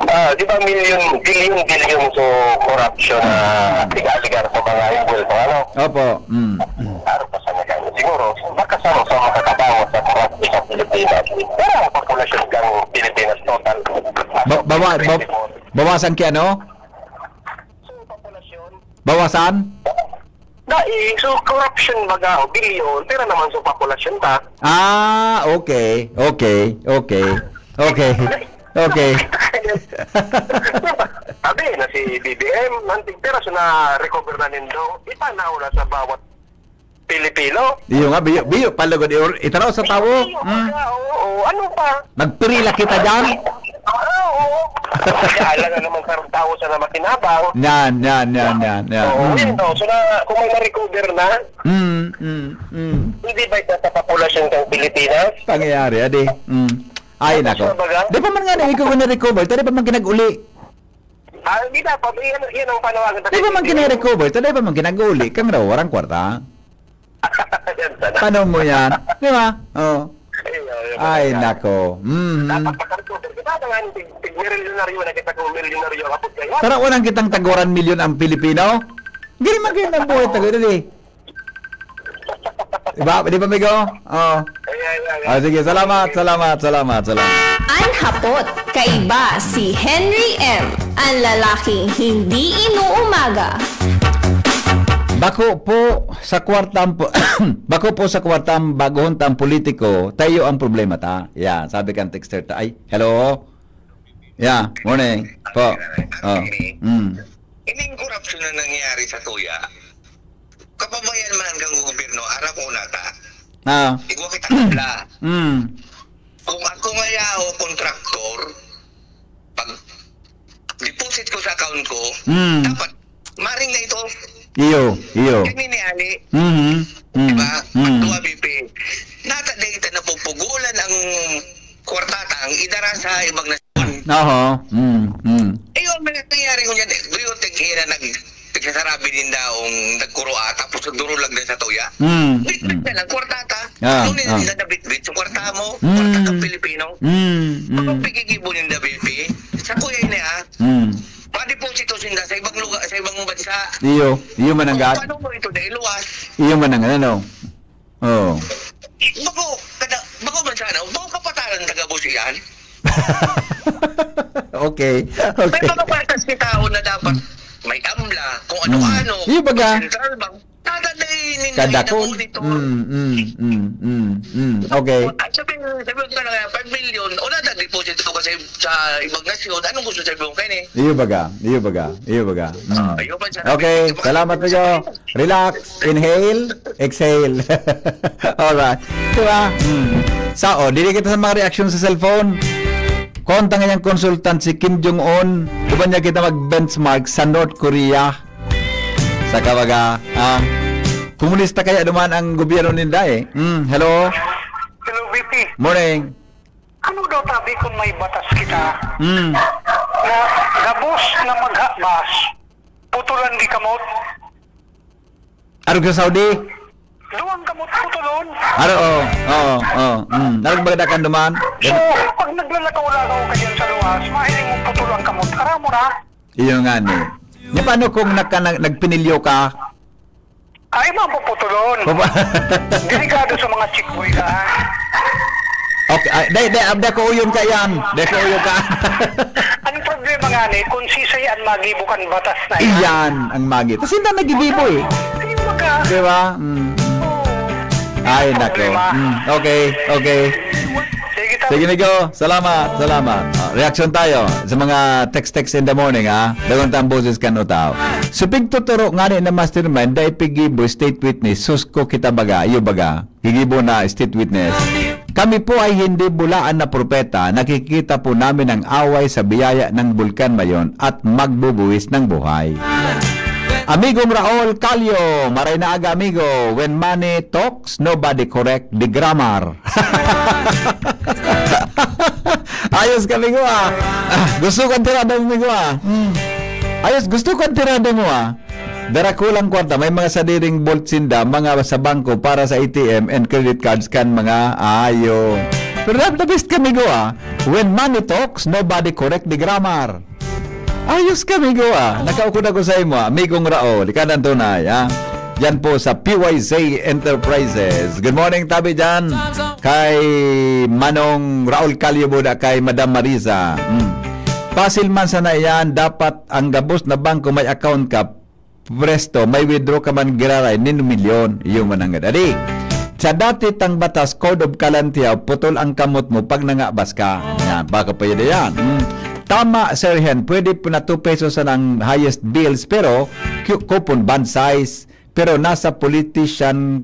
Ah, di ba, milyon, bilyon, bilyon so corruption na tiga-aligar sa mga involved, ano? Opo. Mm. Ano pa sa mga siguro, makasama sa makakabawas sa corruption sa Pilipinas. Pero ang populasyon ng Pilipinas total, Ba-, bawa-, ba-, bawasan ki ano? So, populasyon. Bawasan? Dai, so, corruption baga, o bilyon, pera naman sa populasyon ta. Ah, okay, okay, okay. Okay. Okay. Sabi na si B B M, anting pera so na-recover na nindo, itanaw na sa bawat Pilipino. Iyo nga, biyo, biyo, palugod, i-, itanaw sa tawo. Biyo, Hmm. baga, oo, oo. Ano pa? Magpirila kita dyan. Ah, oo. Kaya alam na naman sa tawo sa na makinabang. Yan, yan, yan, yan, yan. Oo, Mm. yun, no? So, na, kung may na-recover na, Mm, mm, mm. hindi ba ito sa populasyon ng Pilipinas? Pangyayari, adi. Mm. Ay, Tapos nako. na baga? Di pa man nga na ikaw na-recover, tadi pa man kinag-uli. Ah, hindi dapat. Yan, yan ang panawagan sa Di pa man Pilipino. kine-recover, tadi pa man kinag-uli, kang raw, warang kwarta. Yan sana. Paano mo yan? Di ba? Oh. Ay, ay, ay, Ay, ay. nako. Mhm. Dapat makarecover. Di ba, mga tig-, tig-milyonaryo na kita kung milyonaryo ang abot kaya? Tara, unang kitang tagoran milyon ang Pilipino. Dili man kayo ng buhay tago, dali. Di ba? Di ba, amigo? Oh. Ay, ay, ay, ay. Ah, sige, salamat, salamat, salamat, salamat. An hapot, kaiba si Henry M, ang lalaking hindi inuumaga. Bako po sa kwartang po, bako po sa kwartang baguhon tang politiko, tayo ang problema ta. Yan, sabi kan texter ta. Ay, hello? Yeah, morning po. Oh. Mm. Ining korupsyon na nangyayari sa tuya, kapabayan man kang gobyerno, aram ko na ta. Ah. Igwa kita kabla. Mm. Kung ako nga yao, kontraktor, pag deposit ko sa account ko, Mm. dapat maring na ito. Iyo, iyo. Kani ni Ali. Mhm. Mm. Diba? Mm. Pagduwa B P. Nata dahil ta napupugulan ang kwartata, ang idara sa ibang nasyon. Oho. Mm, mm. Eh, yung nangyayari ko niyan, eh, do you think ira nag-, nagsasarabi ninda ang nagkuro ata, tapos nagdurulag na sa tuya? Mm, Bitbit mm. na lang, kwartata. Ah, Ano nila ah. nila nabitbit? Yung kwarta mo, Mm. kwarta kang Pilipino. Mm, mm. Bakit pigigibo ninda, B P? Sa kuya ini, ah. Mm. Mga deposito sinda sa ibang lugar, sa ibang bansa. Iyo, iyo mananggad. Paano mo ito nailuwas? Iyo mananggad, ano? Oo. Bako, kada, bako man sana, bako kapataran taga Bus iyan. Okay, May okay. mga batas ni tao na dapat may amla, kung Mm. ano-ano, Iyo baga. Central Bank. Tataday ninda Kadakol. ina-monitor. Mm, mm, mm, mm, mm. Okay. At sabi, sabi ko talaga, five million, wala na deposit ko kasi sa ibang nasyon. Anong gusto sabi mo kayo eh? Iyo baga, iyo baga, iyo baga. Mm. Ah, iyo man sana. Okay, salamat po. Relax, inhale, exhale. Alright. Di ba? Hmm. Sa, oh, dili kita sa mga reaksyon sa cellphone. Konta nga niyang consultant si Kim Jong-un, di ba niya kita mag-benchmark sa North Korea? Sa kabaga, ah, komunista kaya duman ang gobyerno ninda eh. Hmm, hello? Hello, V P. Morning. Ano daw tabi kung may batas kita Hmm. na gabos na maghabas, putulan di kamot? Arog sa Saudi? Duwang kamot putulon. Aro, oh, oh, oh. Mm. Narag bagda kan duman? So, pag naglalakaw-lakaw ka dyan sa luwas, mahiling mong putol ang kamot. Aram mo na? Iyo nga ni. Nya, paano kung nagka-, nag-, nagpinilyo ka? Ay, mapuputulon. Papa- Delikado sa mga chick boy ka, ha? Okay, ay, dai, dai, abda ko uyon ka yan. Dai ko uyon ka. Ang problema nga ni, kung sisay ang magibo kan batas na yan. Iyan ang magi. Tapos hindi nagigibo eh. Ayun, baga. Di ba? Mm. Oo. Ay, Ang nako. problema. Mm. Okay, okay. Sige, ta- Sige, Nico. Salamat, salamat. Ah, reaksyon tayo sa mga text-text in the morning, ha? Dagon ta ang boses kan utao. So, pigtuturo nga ni na mastermind, dai pigibo, state witness, susko kita baga, iyo baga, gigibo na state witness. Kami po ay hindi bulaan na propeta, nakikita po namin ang away sa biyaya ng Bulkan Mayon at magbubuwis ng buhay. Amigong Raul Calio, maray na aga, amigo. When money talks, nobody correct the grammar. Ayos ka, amigo, ah. Ah, gusto ka tirada, amigo, ah. Hmm. Ayos, gusto ko ang tirada mo, ah. Darakulang kwarta, may mga sadiring vault sinda, mga sa bangko para sa A T M and credit cards kan mga ayo. Pero the best kami go, ah. When money talks, nobody correct the grammar. Ayos kami go, ah. Nakaukod ako sa imo, ah. Amigong Raul, ikaw ang tunay, ah. Diyan po sa P Y Z Enterprises. Good morning, tabi dyan. Kay Manong Raul Calio Buda, kay Madam Marisa. Hmm. Pasil man sana yan, dapat ang gabos na bangko may account ka, presto, may withdraw ka man giraray, nin milyon, iyo man ang adi. Sa dati tang batas, Code of Kalantiaw, putol ang kamot mo pag nangabas ka. Yan, baka pwede yan. Hmm. Tama, Sir Hen, pwede po na two pesos na ang highest bills, pero cu- coupon bond size, pero nasa politician,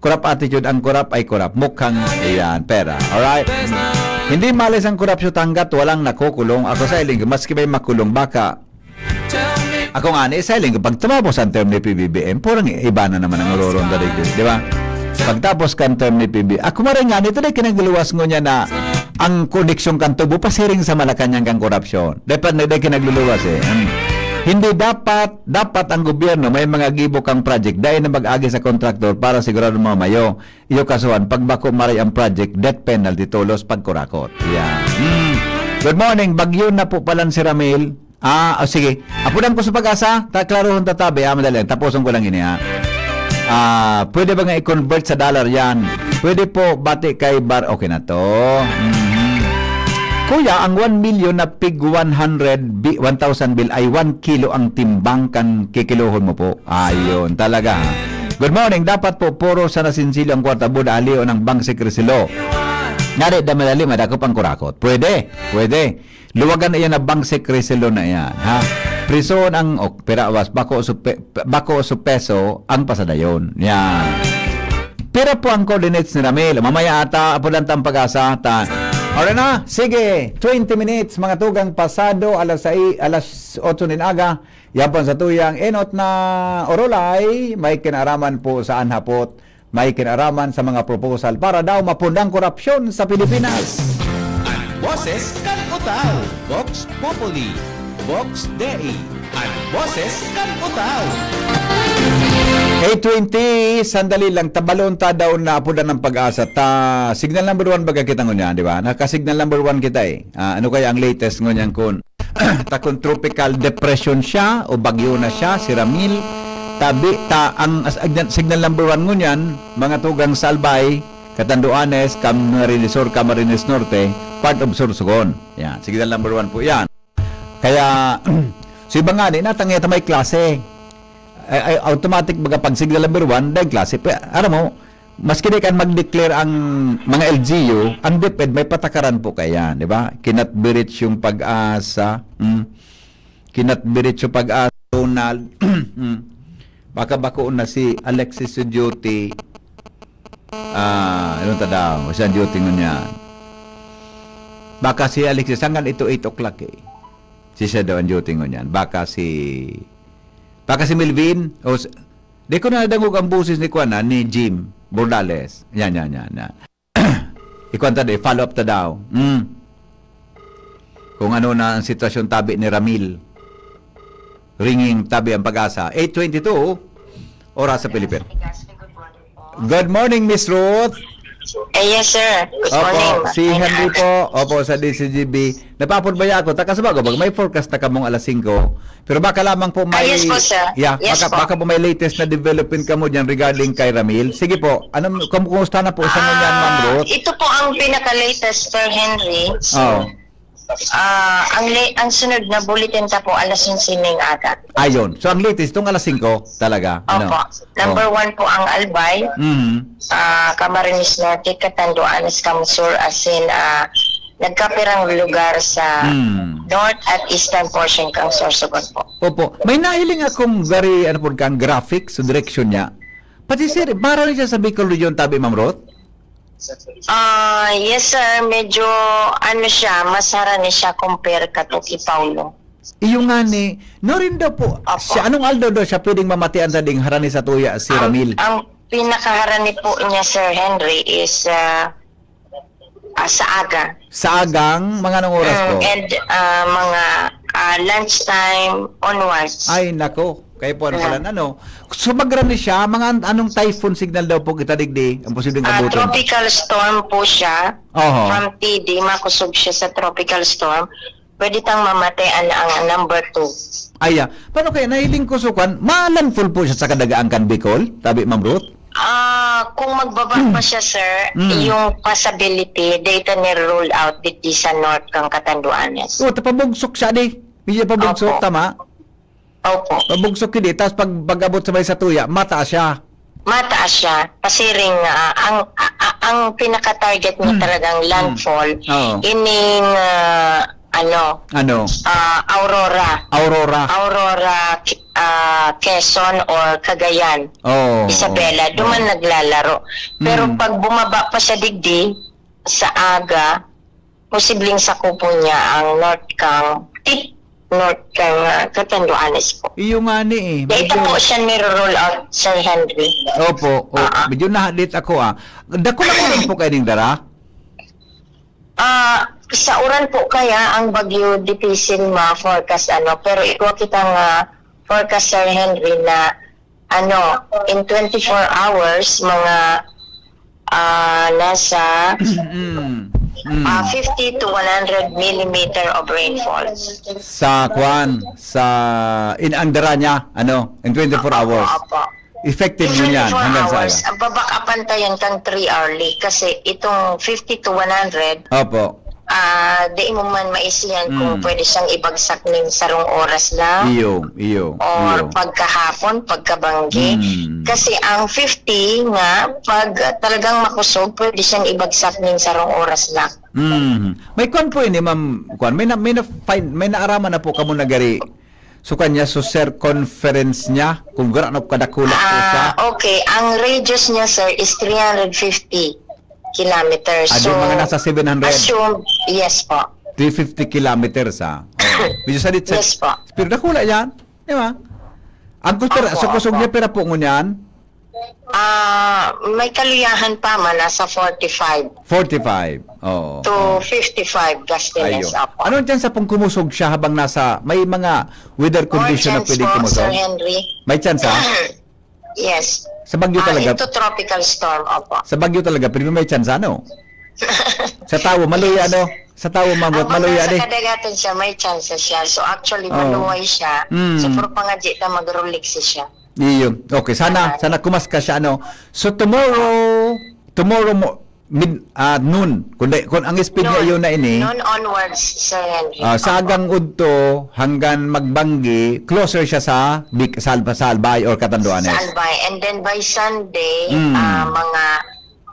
corrupt attitude, ang corrupt ay corrupt. Mukhang, ayan, pera. Alright? Hindi malis ang korupsyon hanggat walang nakukulong. Ako sa iling, maski may makulong, baka ako nga ni sa iling, pag tumapos ang term ni P B B M, purang iba na naman ang uroron dali, di ba? Pagtapos kan term ni P B, ako maray nga nito, dahil kinagluwas ngunyan na ang koneksyon kan tubo pasiring sa Malacañang kang korupsyon. Dapat na dahil kinagluluwas eh. Hmm. Hindi dapat, dapat ang gobyerno may mga gibo kang project dahil na mag-agi sa kontraktor para sigurado mamayo. Iyo kasuhan, pagbako maray ang project, death penalty, tolos, pagkurakot. Yeah. Hmm. Good morning, bagyo na po palan si Ramil. Ah, oh, sige. Apudan ko sa pag-asa, taklarohon tatabi, ah, madali lang. Tapuson ko lang ini, ha. Ah, pwede ba nga i-convert sa dollar yan? Pwede po, bati kay Bar, okay na to. Mhm. Kuya, ang one million na pig one hundred, bi-, one thousand bill ay one kilo ang timbang kan kikilohon mo po. Ayun, talaga, ha. Good morning. Dapat po, puro sa nasinsilyo ang kwarta, buda, aliyo ng bangsik resilo. Ngari, da madali, madakop ang kurakot. Pwede, pwede. Luwagan na iyan na bangsik resilo na iyan, ha? Prison ang, oh, pira awas, bako su pe-, bako su peso ang pasadayon. Yan. Pira po ang coordinates ni Ramil? Mamaya ata, apudan tang pag-asa, ta. Alright na, sige, twenty minutes, mga tugang pasado, alas sais, alas otso nin aga, yan po ang satuyang enot na orolay, may kinaaraman po sa anhapot, may kinaaraman sa mga proposal para daw mapundang korupsyon sa Pilipinas. An boses kan Utao, Vox Populi, Vox Dei, an boses kan Utao. Eight twenty, sandali lang, tabalon ta daw na apudan ng pag-asa. Ta, signal number one baga kita ngunyan, di ba? Naka-signal number one kita eh. Ah, ano kaya ang latest ngunyan kun ta kun tropical depression siya o bagyo na siya, si Ramil? Tabi, ta, ang as-, agdan-, signal number one ngunyan, mga tugang sa Albay, Catanduanes, Camarines Sur, Camarines Norte, part of Sorsogon. Yan, signal number one po yan. Kaya, so iba nga, di natang yata may klase. Ay, ay, automatic baga pag signal number one, dahil klase. Pero, alam mo, maski di kan mag-declare ang mga L G U, ang DepEd may patakaran po kaya, di ba? Cannot be reached yung pag-asa. Hmm. Cannot be reached yung pag-asa, Donald. Hmm. Baka bako na si Alexis Duty. Ah, ano ta daw? Siya ang duty ngunyan. Baka si Alexis, hanggang ito eight o'clock eh. Si siya daw ang duty ngunyan. Baka si, baka si Melvin, o s-, di ko na nadangog ang boses ni Kuan, ah, ni Jim Bordales. Yan, yan, yan, yan. Ikuan ta di, follow up ta daw. Mm. Kung ano na ang sitwasyon tabi ni Ramil. Ringing tabi ang pag-asa. Eight twenty-two, oras sa Pilipinas. Good morning, Miss Ruth. Eh, yes, sir. Good Opo, morning. si Henry po. Opo, sa D C G B. Napapod ba ako? Taka sa bago, may forecast na kamong alas singko. Pero baka lamang po may... Ah, yes po, sir. Yeah, Yes baka, po. baka po may latest na development kamo dyan regarding kay Ramil. Sige po, anong, kum-, kumusta na po sa ngunyan, Ma'am Ah, Ruth? Ito po ang pinaka-latest, Sir Henry. Oh, Ah, ang le- ang sunod na bulletin ta po alas singko ng aga. Ayun. So, ang latest, itong alas singko talaga. Ano? Opo. Number Oh. one po ang Albay, Mhm. ah, Camarines Norte, Catanduanes, Camsur, asin ah, nagkapirang lugar sa Hmm. north at eastern portion kang Sorsogon po. Opo. May nahiling akong very, ano po, kang graphic sa direksyon niya. Pati sir, para rin siya sa Bicol Region, tabi, Ma'am Ruth? Ah, yes, sir. Medyo, ano siya, mas harani siya compare ka to kay Paulo. Iyo nga ni, no rin daw po, Opo. siya, anong aldaw daw siya pwedeng mamatian sa ding harani sa tuya si Ang, Ramil? ang pinakaharani po niya, Sir Henry, is ah, ah, sa aga. Sa agang, mga anong oras po? Mm, and ah, mga ah, lunchtime onwards. Ay, nako. Kaya po, ano pala, ano? Sumagra ni siya, mga an-, anong typhoon signal daw po kita digdi? Ang posibleng Ah, abutin? Tropical storm po siya. Oho. From T D, makusog siya sa tropical storm. Pwede tang mamate ang, ang number two. Ay, ah. Paano kaya? Nahiling ko, so, kwan, ma-landfall po siya sa kadagaan kan Bicol? Tabi, Ma'am Ruth? Ah, kung magbaba pa siya, sir, Mm. yung possibility, data ni rule out digdi sa north kang Catanduanes. Oh, tapabugsok siya, di? Medyo pabugsok, Opo. tama? Opo. Pabugsok, hindi. Tapos pag, pag-abot sa may satuya, mataas siya. Mataas siya. Pasiring, ah, ang, a-, a-, ang pinaka-target niya Mm. talagang Mm. landfall, Oo. ining, ah, ano, Ano? ah, Aurora. Aurora. Aurora, Ki-, ah, Quezon or Cagayan. Oo, Isabela. oo, Duman oo. naglalaro. Pero Mm. pag bumaba pa siya digdi, sa aga, posibleng sakupon niya ang north kang, tip, north kang, ah, Catanduanes po. Iyo nga ni eh. Data Medyo po siya niro-roll out, Sir Henry. Opo, o, Ah, ah. medyo nahadit ako, ah. Dakula ko lang po kayo ning dara? Ah, sa uran po kaya ang bagyo dipisil ma-forecast, ano, pero igwa kita nga forecast, Sir Henry, na, ano, in twenty-four hours, mga, ah, nasa, Mm. Mm. ah, fifty to one hundred millimeter of rainfall. Sa kwan, sa in ang dara niya, ano, in twenty-four Opo, hours. opo. Effective In yun yan, twenty-four hanggang sa hours, ano? ang babak-apan ta yan kang three hourly kasi itong fifty to one hundred, Opo. ah, di mo man maisihan kung Mm. pwede siyang ibagsak ning sarong oras lang Iyo, iyo, or iyo. pagkahapon, pagkabanggi. Mm. Kasi ang fifty nga, pag talagang makusog, pwede siyang ibagsak ning sarong oras lang. Mm. May kwan po ini, ma'am, kwan, may na, may na find, may naaraman na po kamo na gari. So, kanya, so, circumference niya, kung gano'n kadakula po siya. Ah, okay. Ang radius niya, sir, is three hundred fifty kilometers. Ah, di So, mga nasa seven hundred. assume, yes po. Three fifty kilometers, ah. Oo. Medyo sadit sa Yes po. Pero dakula yan, di ba? Ang kusog, Opo, sa kusog opo. niya, pira po ngunyan? Ah, may kaluyahan pa man, nasa forty-five. Forty-five, oo, To oo. fifty-five, Gastines, Ayo. opo. Anong tsansa pong kumusog siya habang nasa, may mga weather More condition na chance pwedeng po, kumusog? Sir Henry. May tsansa? Yes. Sa Baguio Ah, talaga? into tropical storm, opo. Sa Baguio talaga, pero may tsansa, no? Sa tawo, maluya, Yes. ano? Sa tawo, ma'am, Ang maluya, mga nasa di? kadagatan siya, may tsansa siya. So, actually, Oo. maluway siya. Mm. So, for pangadji ta, magrulig siya. Iyo. Okay, sana, Ah. sana kumas ka siya, ano. So, tomorrow, tomorrow mo, mid, ah, noon. Kung, di- kung ang speed niya Noon. yun na ini, Noon onwards, Sir Henry. ah, sa Opo. agang udto, hanggang magbanggi, closer siya sa Big, Salva, Salbay or Catanduanes. Salbay. And then by Sunday, Mm. ah, mga,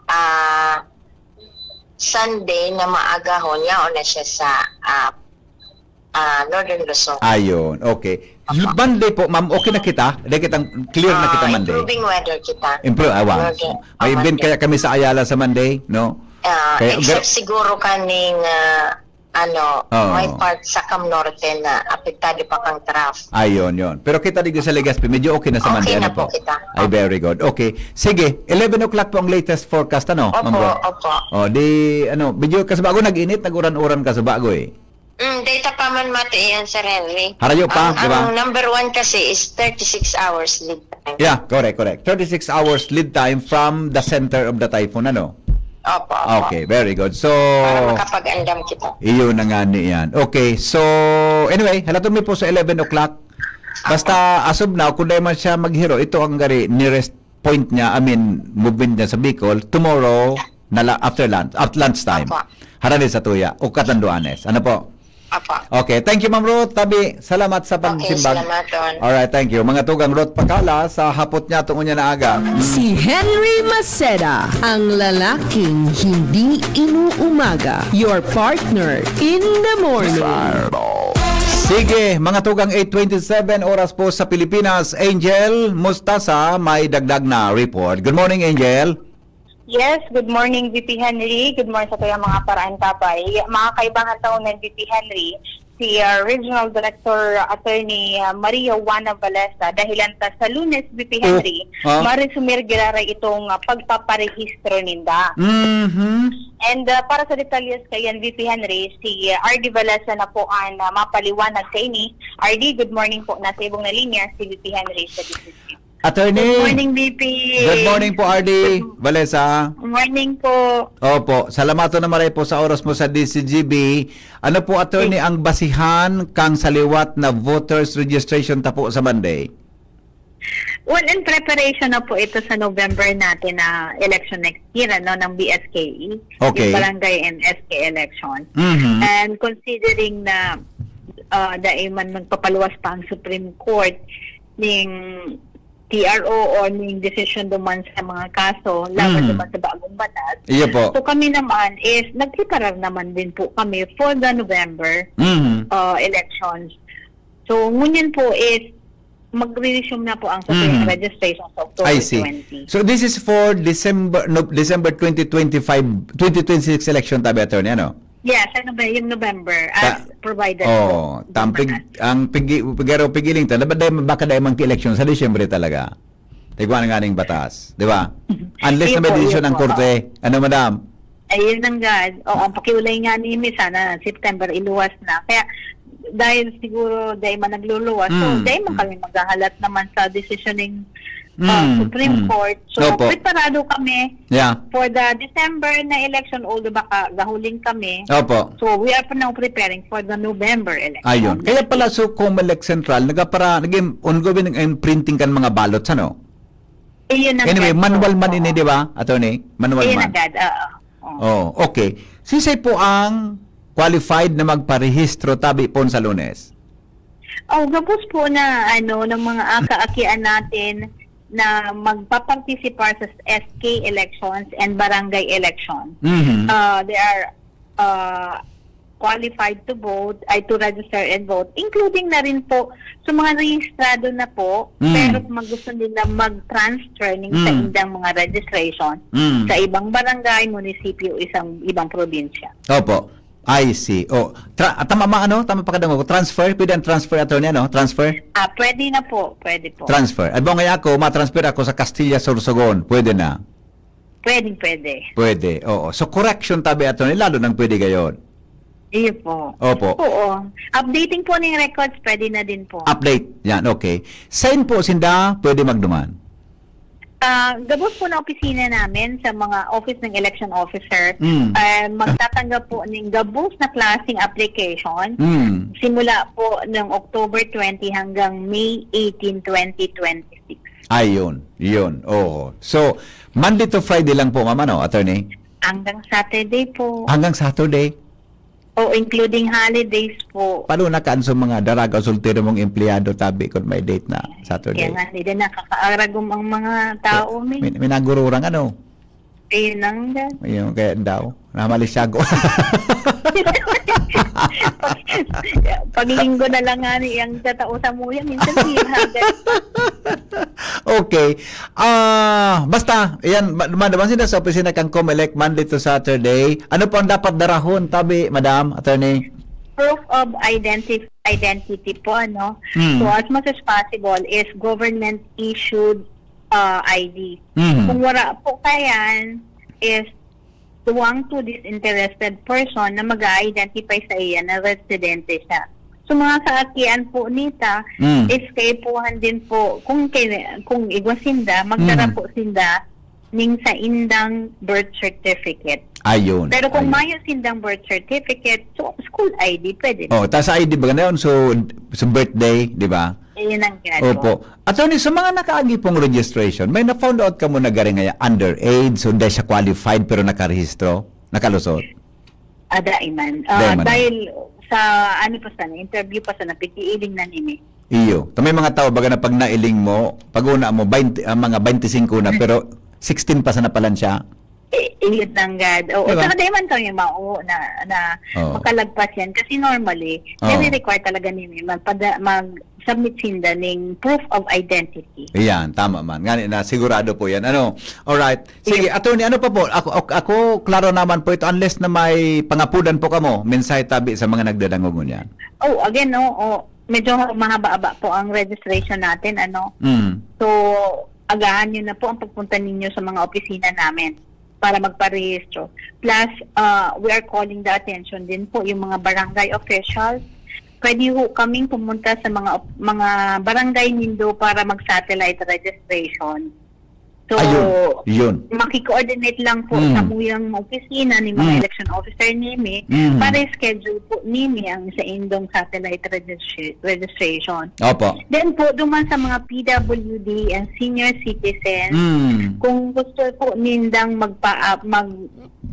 ah, Sunday na maagahon, yaon na siya sa, ah, ah, Northern Luzon. Ayun, okay. Apo. Monday po, ma'am, okay na kita? Dahil kitang clear na Ah, kita Monday. improving weather kita. Improve, awa. Northern, May ah, event Monday. kaya kami sa Ayala sa Monday, no? Ah, Kaya, except gar- siguro kaning, ah, ano, Oo. may part sa Cam Norte na apektado pa kang traf. Ayun, yun. Pero kita dito sa Legazpi, medyo okay na sa Okay Monday, na ano po po? kita. Ay, Opo. very good. Okay. Sige, eleven o'clock po ang latest forecast, ano, Opo, Ma'am Ro? opo. O, di, ano, medyo kasi bago nag-init, nag-uran-uran kasi bago eh. Mm, data pa man mati yan, Sir Henry. Harayo pa, Ang, di ba? ang number one kasi is thirty-six hours lead time. Yeah, correct, correct. Thirty-six hours lead time from the center of the typhoon, ano? Opo, opo. Okay, very good. So, Para makapag-andam kita. Iyo na nga ni yan. Okay, so, anyway, halaton mi po sa eleven o'clock. Basta, as of now, kung dahil man siya maghiro, ito ang gari, nearest point niya, I mean, movement niya sa Bicol, tomorrow, na la-, after lunch, at lunchtime. Apo. Harani sa Tuya, o Catanduanes. Ano po? Apo. Okay, thank you, Ma'am Ruth. Tabi, salamat sa Okay, pagsimbag. salamat, Don. Alright, thank you. Mga tugang Ruth Pakala, sa hapot niya tungkol niya na aga. Si Henry Maceda, ang lalaking hindi inuumaga. Your partner in the morning. Sige, mga tugang, eight twenty-seven oras po sa Pilipinas. Angel Mustasa, may dagdag na report. Good morning, Angel. Yes, good morning, V P Henry. Good morning sa kayang mga paraantabay. Mga kaibahan taon ng V P Henry, si, ah, Regional Director Attorney, ah, Maria Juana Valesa, dahilan ta sa Lunes, V P Oh, Henry, ah. maresumir giraray itong, ah, pagpaparehistro ninda. Mhm. And, ah, para sa detalyes kayan, V P Henry, si, ah, R D Valesa na po ang, ah, mapaliwanag kaini. R D, good morning po. Nasa ibong na linya si V P Henry sa D C G B. Attorney. Good morning, V P. Good morning po, R D Good mo- Valesa. Morning po. Opo, salamaton na maray po sa oras mo sa D C G B. Ano po, Attorney, Thank- ang basihan kang sa liwat na voters registration ta po sa Monday? Well, in preparation na po ito sa November natin na election next year, ano, ng B S K E, Okay. yung barangay and S K election. Mhm. And considering na, ah, dai man nagpapaluwas pa ang Supreme Court ning T R O or ning desisyon duman sa mga kaso laban Mhm. duman sa bagong batas. Iyo po. So, kami naman is nagpreparar naman din po kami for the November, Mhm. uh, elections. So, ngunyan po is magre-resume na po ang sa Mhm. registration sa October I see. twenty. So, this is for December, no, December twenty twenty-five, twenty twenty-six election, tabi, Attorney, ano? Yes, ano ba, yung November, as Ta-, provided oh, po. tampig, ang pigi-, pigaro pigiling ta, dapat dahil baka dahil mang election sa Disyembre talaga. Tigwa na nga ning batas, di ba? Unless Iyo na may po, desisyon iyo ang po, korte. oo. Ano, madam? Ayun ang gad. Oo, ang pakiulay nga ni Miss, sana September iluwas na. Kaya, dahil siguro dahil man nagluluwas, so, Mm, dahil man mm. kami maghahalat naman sa desisyon ng, uh, Mm, Supreme mm. Court. So, Opo. preparado kami Yeah. for the December na election, although baka gahuling kami. Opo. So, we are now preparing for the November election. Ayun. Kaya pala, so, Comelec Central, nagapara-, naging ongoing ang printing kan mga ballots, ano? Iyon ang Anyway, gad po. manual man ini, Oo. di ba, Attorney? Manual Iyon man. ang gad, oo. Oo. Oh, okay. Sisay po ang qualified na magparehistro tabi pon sa Lunes? Oh, gabos po na, ano, ng mga akaakian natin na magpapartisipar sa S K elections and barangay election. Mhm. Uh, they are, uh, qualified to vote, ay to register and vote, including na rin po sa mga rehistrado na po, Mm. pero kung gusto nila mag-transfer ning Mm. sa indang mga registration Mm. sa ibang barangay, munisipyo, isang ibang probinsya. Opo. I see. Oh, tra-, tama ma-, ano? Tama pa kadangog ko. Transfer? Pwede ang transfer, Attorney, ano? Transfer? Ah, pwede na po. Pwede po. Transfer. Ay, bangay ako, ma-transfer ako sa Castilla, Sorsogon. Pwede na? Pwedeng pwede. Pwede, oo. So, correction tabi, Attorney, lalo nang pwede gayon. Iyo po. Opo. Oo. Updating po ng records, pwede na din po. Update. Yan, okay. Saan po sinda pwede magduman? Ah, gabos po na opisina namin sa mga office ng election officer. Mm. Ah, magtatanggap po ng gabos na klaseng application Mm. simula po ng October twenty hanggang May eighteen, twenty twenty-six. Ayun, yun. Oo. So, Monday to Friday lang po, ma'am, ano, attorney? Hanggang Saturday po. Hanggang Saturday? O, including holidays po. Paano na kaan sa mga daraga o soltero mong empleyado, tabi, kung may date na Saturday? Kaya nga, hindi nakakaaragom ang mga tao, May, may, may nagururang ano? Ayun lang, guys. Ayun, kaya daw. Namalisyago. Pag linggo na lang nga ni ang tatao sa muya, minsan di hagad. Okay. Ah, basta, yan, ma-, ma-, duman sila sa opisina kang Comelec Monday to Saturday. Ano po ang dapat darahon, tabi, madam, attorney? Proof of identity, identity po, ano? Hmm. So, as much as possible is government issued, uh, I D. Hmm. Kung wala po kayan, is tuwang to disinterested person na mag-identify sa iya na residente siya. So, mga kaakian po nita, Mm. is kaipuhan din po, kung kay-, kung igwa sinda, magdara Mm. po sinda ning sa indang birth certificate. Ayun, Pero kung ayun. mayo sindang birth certificate, so school I D, pwede na. Oh, tas sa I D ba ganayon? So, sa birthday, di ba? Ayun ang gano'n. Opo. Attorney, sa mga nakaagi pong registration, may na-found out ka mo na garing ngaya underage, so hindi siya qualified pero nakarehistro, nakalusot? Ah, dai man. Ah, Dai man. dahil sa, ano pa sana, interview pa sana, pigkiiling na nini. Iyo. Ta may mga tao, baga na pag nailing mo, pag una mo, twenty, ah, mga twenty-five na, pero sixteen pa sana pala siya. Eh, iyot lang gad. Oo, Diba? saka dai man kami mao na, na Oo. makalagpas yan. Kasi normally, Oo. nire-require talaga nini, magpada-, mag, submit sinda ning proof of identity. Yan, tama man. Ngani na, sigurado po yan. Ano? Alright. Sige, Yes. Attorney, ano pa po? Ako, ako, ako, klaro naman po ito unless na may pangapudan po kamo, mensahe tabi sa mga nagdadangog ngunyan. Oh, again, no, oh, medyo mahaba-haba po ang registration natin, ano. Mm. So, agahan nyo na po ang pagpunta ninyo sa mga opisina namin para magparehistro. Plus, uh, we are calling the attention din po yung mga barangay officials. Pwede ho kaming pumunta sa mga op- mga barangay nindo para mag-satellite registration. So, Ayun, yun. Maki-coordinate lang po Mm. sa muyang opisina ni mga Mm. election officer nimi Mm. para schedule po nimi ang sa indong satellite registri- registration. Opo. Then po, duman sa mga P W D and senior citizens, Mm. kung gusto po nindang magpa mag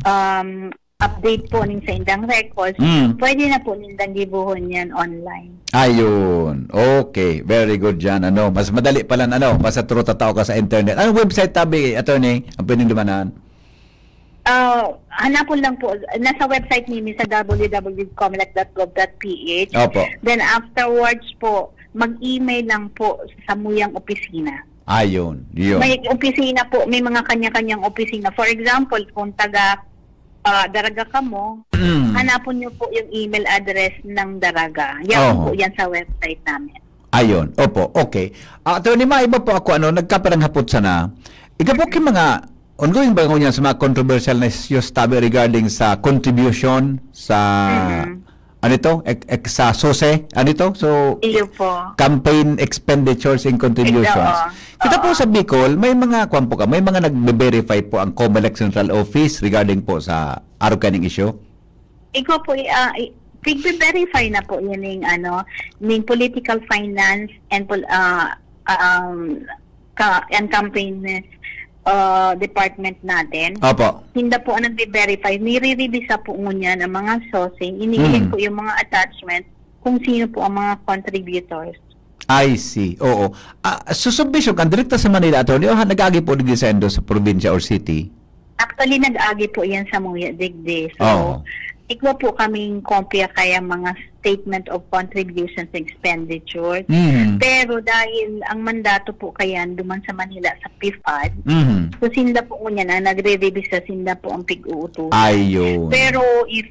um, update po ning sa indang records, Mm. pwede na po nindang gibuhon yan online. Ayun. Okay. Very good dyan. Ano, mas madali pala, ano, basta through tatao ka sa internet. Anong website tabi, Attorney, ang pwedeng dumanan? Ah, hanapon lang po, nasa website nimi sa w w w dot comelec dot gov dot p h. Opo. Then afterwards po, mag-email lang po sa muyang opisina. Ayun. Yun. May opisina po, may mga kanya-kanyang opisina. For example, kung taga ah, Daraga kamo, Mm. hanapon nyo po yung email address ng Daraga. Yan Oho. po yan sa website namin. Ayun. Opo. Okay. Ah, Attorney, maiba po ako, ano, nagkaparang hapot sana. Ika po ki mga ongoing ba ngunyan sa mga controversial na issues tabi regarding sa contribution sa, Mhm. ano ito? Ek, ek, sa sose? Ano ito? So, Iyo po. campaign expenditures and contributions. Oo. Kita po Oo. sa Bicol, may mga, kwan po ka, may mga nagbe-verify po ang Comelec Central Office regarding po sa arog kaning issue? Ikaw po, ah, i- pigbe-verify na po yun yung ano, yung political finance and pol- ah, um, ka, and campaign uh, department natin. Opo. Sinda po ang nagbe-verify. Nire-revisa po ngunyan ang mga sourcing. Iniiling Hmm. po yung mga attachment kung sino po ang mga contributors. I see. Oo. Ah, so, submission kan direkta sa Manila, Attorney, o ha, nag-agi po digdi sa indo sa probinsya or city? Actually, nag-agi po yan sa mga digdi. So, Oo. igwa po kaming kopya kaya mga statement of contributions and expenditure. Mhm. Pero dahil ang mandato po kaya duman sa Manila sa PFAD, Mhm. so sinda po ngunyan na nagre-revisa, sinda po ang pig-uutusan. Ayun. Pero if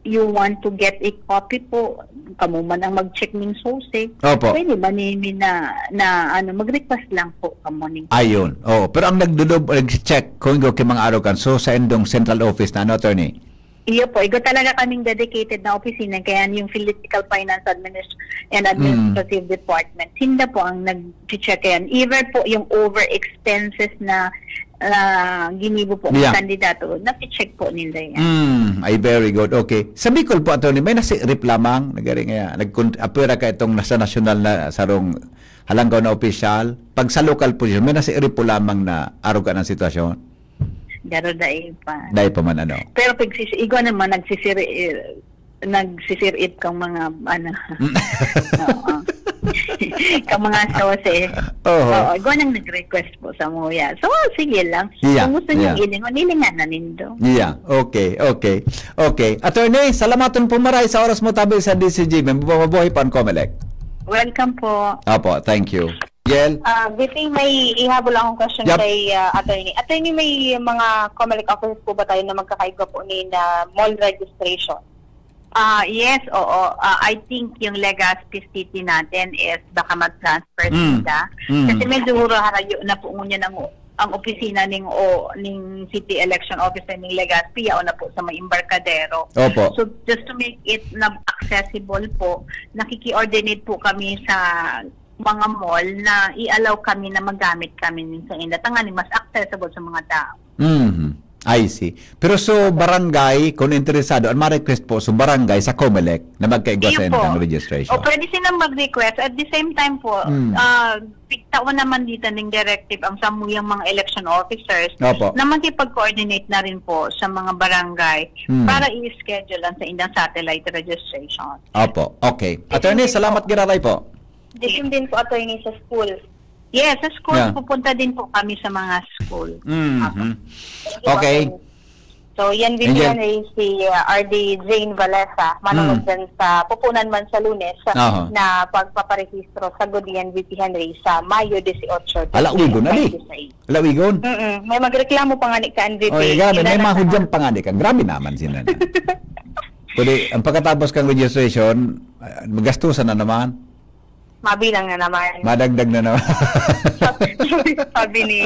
you want to get a copy po, kamo man ang mag-check ning source, Opo. pwede ba ni, ni na, na ano, mag-request lang po kamo ning Ayun. Oo. Pero ang nagdodob, nag-check kung ikaw kay mga araw kan, so sa indong central office na, ano, Attorney? Iyo po, igo talaga kaming dedicated na opisina, kaya yung political finance administ- and administrative Mm. department, sila po ang nag-check yan. Even po yung over expenses na ah, ginibo po ng Yeah. kandidato, nati-check po nila yan. Mm, ay, very good. Okay. Sa Bicol po, Attorney, may nasirip lamang, nagari nga, nagkon-, apwera ka itong nasa nasyonal na sarong halanggaw na opisyal. Pag sa lokal po yun, may nasirip po lamang na aruga ng sitwasyon? Pero dahil pa. Dahil pa man, ano? Pero pag sis- igwa naman, nagsisiri, eh, nagsisirip kang mga, ano, Mm. oo. Kang mga sose. Oho. Oo, igwa nang nag-request po sa muya. So, sige lang. Yeah, Kung gusto niyo yeah. ilingon, ilingan na nindo. Yeah, okay, okay. Okay. Attorney, salamaton po maray sa oras mo tabi sa D C G. May mabuhay pa ang Comelec. Welcome po. Apo, thank you. Gel? Ah, Viting, may ihabol akong question Yep. kay ah, attorney. Attorney, may mga Comelec offices po ba tayo na magkakaigwa po ni na mall registration? Ah, yes, oo. Ah, I think yung Legazpi City natin is baka mag-transfer Mm. sila. Mm. Kasi medyo harayo na po ngunyan ang, ang opisina ning o ning city election officer ning Legazpi, yaon na po sa may Embarcadero. Opo. So, just to make it na accessible po, nakiki-coordinate po kami sa mga mall na i-allow kami na magamit kami ning sa inda. Tanganing mas accessible sa mga tao. Mhm. I see. Pero so barangay, kung interesado, ang ma-request po, so barangay sa Comelec na magkaigwa sa Iyo po. indang registration. O pwede silang mag-request. At the same time po, Mm. ah, pigtaon naman dito ng directive ang samuyang mga election officers Opo. na makipag-coordinate na rin po sa mga barangay Mm. para i-schedule ang sa indang satellite registration. Opo. Okay. Attorney, Thank you salamat po. giraray po. Di din po, attorney, sa school. Yes, sa school, Yeah. pupunta din po kami sa mga school. Mhm. Thank you po, Okay. attorney. So, yan, V P Henry, si, uh, R D Jane Valesa, manunod dyan sa pupunan man sa Lunes, uh, na pagpaparehistro sa Good Yan, V P Henry, sa Mayo dieciocho, Ala, wigon na di. Twenty twenty-six. Ala, wigon. Mm-mm. May magreklamo pa nga ni ka, N V P. Oy, grabe, may mahudyang pa nga di ka. Grabe naman si Nana. Kundi, ang pagkatapos kang registration, ah, magastusan na naman. Mabilang na naman. Madagdag na naman. Sabi ni,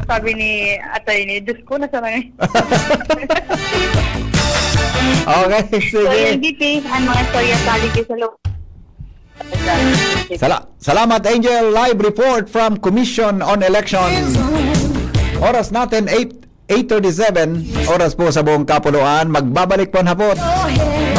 sabi ni Attorney, "Diyos ko, nasa na ngayon?" Okay, sige. So, yun, V P, ang mga istorya sa aligid sa loob. Sala-, salamat, Angel. Live report from Commission on Elections. Oras natin, eight, eight thirty-seven. Oras po sa buong kapuluan. Magbabalik po ang hapot.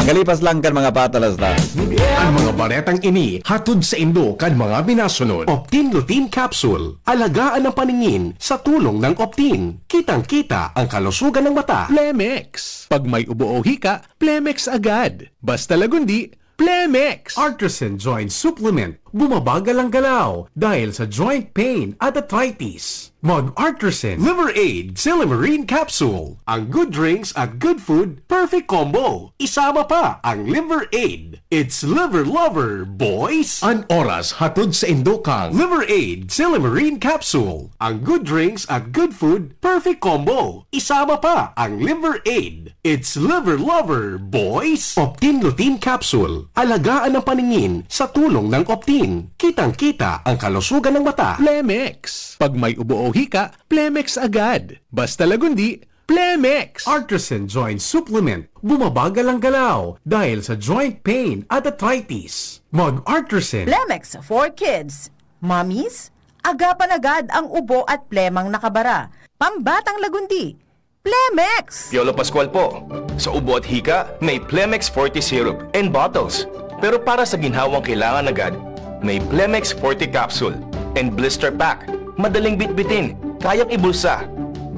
Magalipas lang kan mga patalastas. Ang mga baretang ini hatod sa indo kan mga minasunod. Optin Lutein Capsule. Alagaan ang paningin sa tulong ng Optin. Kitang-kita ang kalusugan ng mata. Plemex. Pag may ubo o hika, Plemex agad. Basta Lagundi, Plemex! Artisan Joint Supplement. Bumabagal ang galaw dahil sa joint pain at arthritis. Mag Artisan Liver Aid Silymarin Capsule. Ang good drinks at good food, perfect combo. Isama pa ang Liver Aid. It's Liver Lover, boys! An oras hatod sa indo kang Liver Aid Silymarin Capsule. Ang good drinks at good food, perfect combo. Isama pa ang Liver Aid. It's Liver Lover, boys! Optin Lutein Capsule. Alagaan ang paningin sa tulong ng Optin. Kitang-kita ang kalusugan ng mata. Plemex. Pag may ubo o hika, Plemex agad. Basta Lagundi, Plemex! Artisan Joint Supplement. Bumabagal ang galaw dahil sa joint pain at arthritis. Mag Artisan. Plemex for kids. Mommies, agapan agad ang ubo at plemang nakabara. Pambatang Lagundi, Plemex! Piolo Pascual po. Sa ubo at hika, may Plemex Forte Syrup and bottles. Pero para sa ginhawang kailangan agad, may Plemex Forte Capsule and Blister Pack. Madaling bitbitin, kayang ibulsa.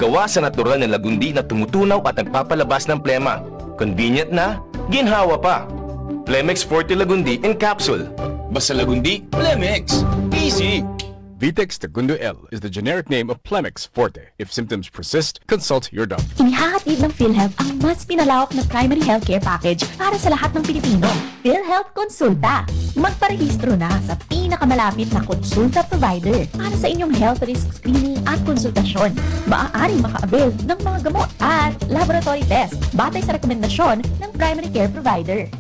Gawa sa natural na lagundi na tumutunaw at nagpapalabas ng plema. Convenient na, ginhawa pa. Plemex Forte Lagundi in Capsule. Basta Lagundi, Plemex. Easy! Vitex Segundo L is the generic name of Plemex Forte. If symptoms persist, consult your doctor. Inihahatid ng PhilHealth ang mas pinalawak na primary healthcare package para sa lahat ng Pilipino. PhilHealth Konsulta. Magparehistro na sa pinakamalapit na konsulta provider para sa inyong health risk screening at konsultasyon. Maaaring maka-avail ng mga gamot at laboratory test batay sa rekomendasyon ng primary care provider.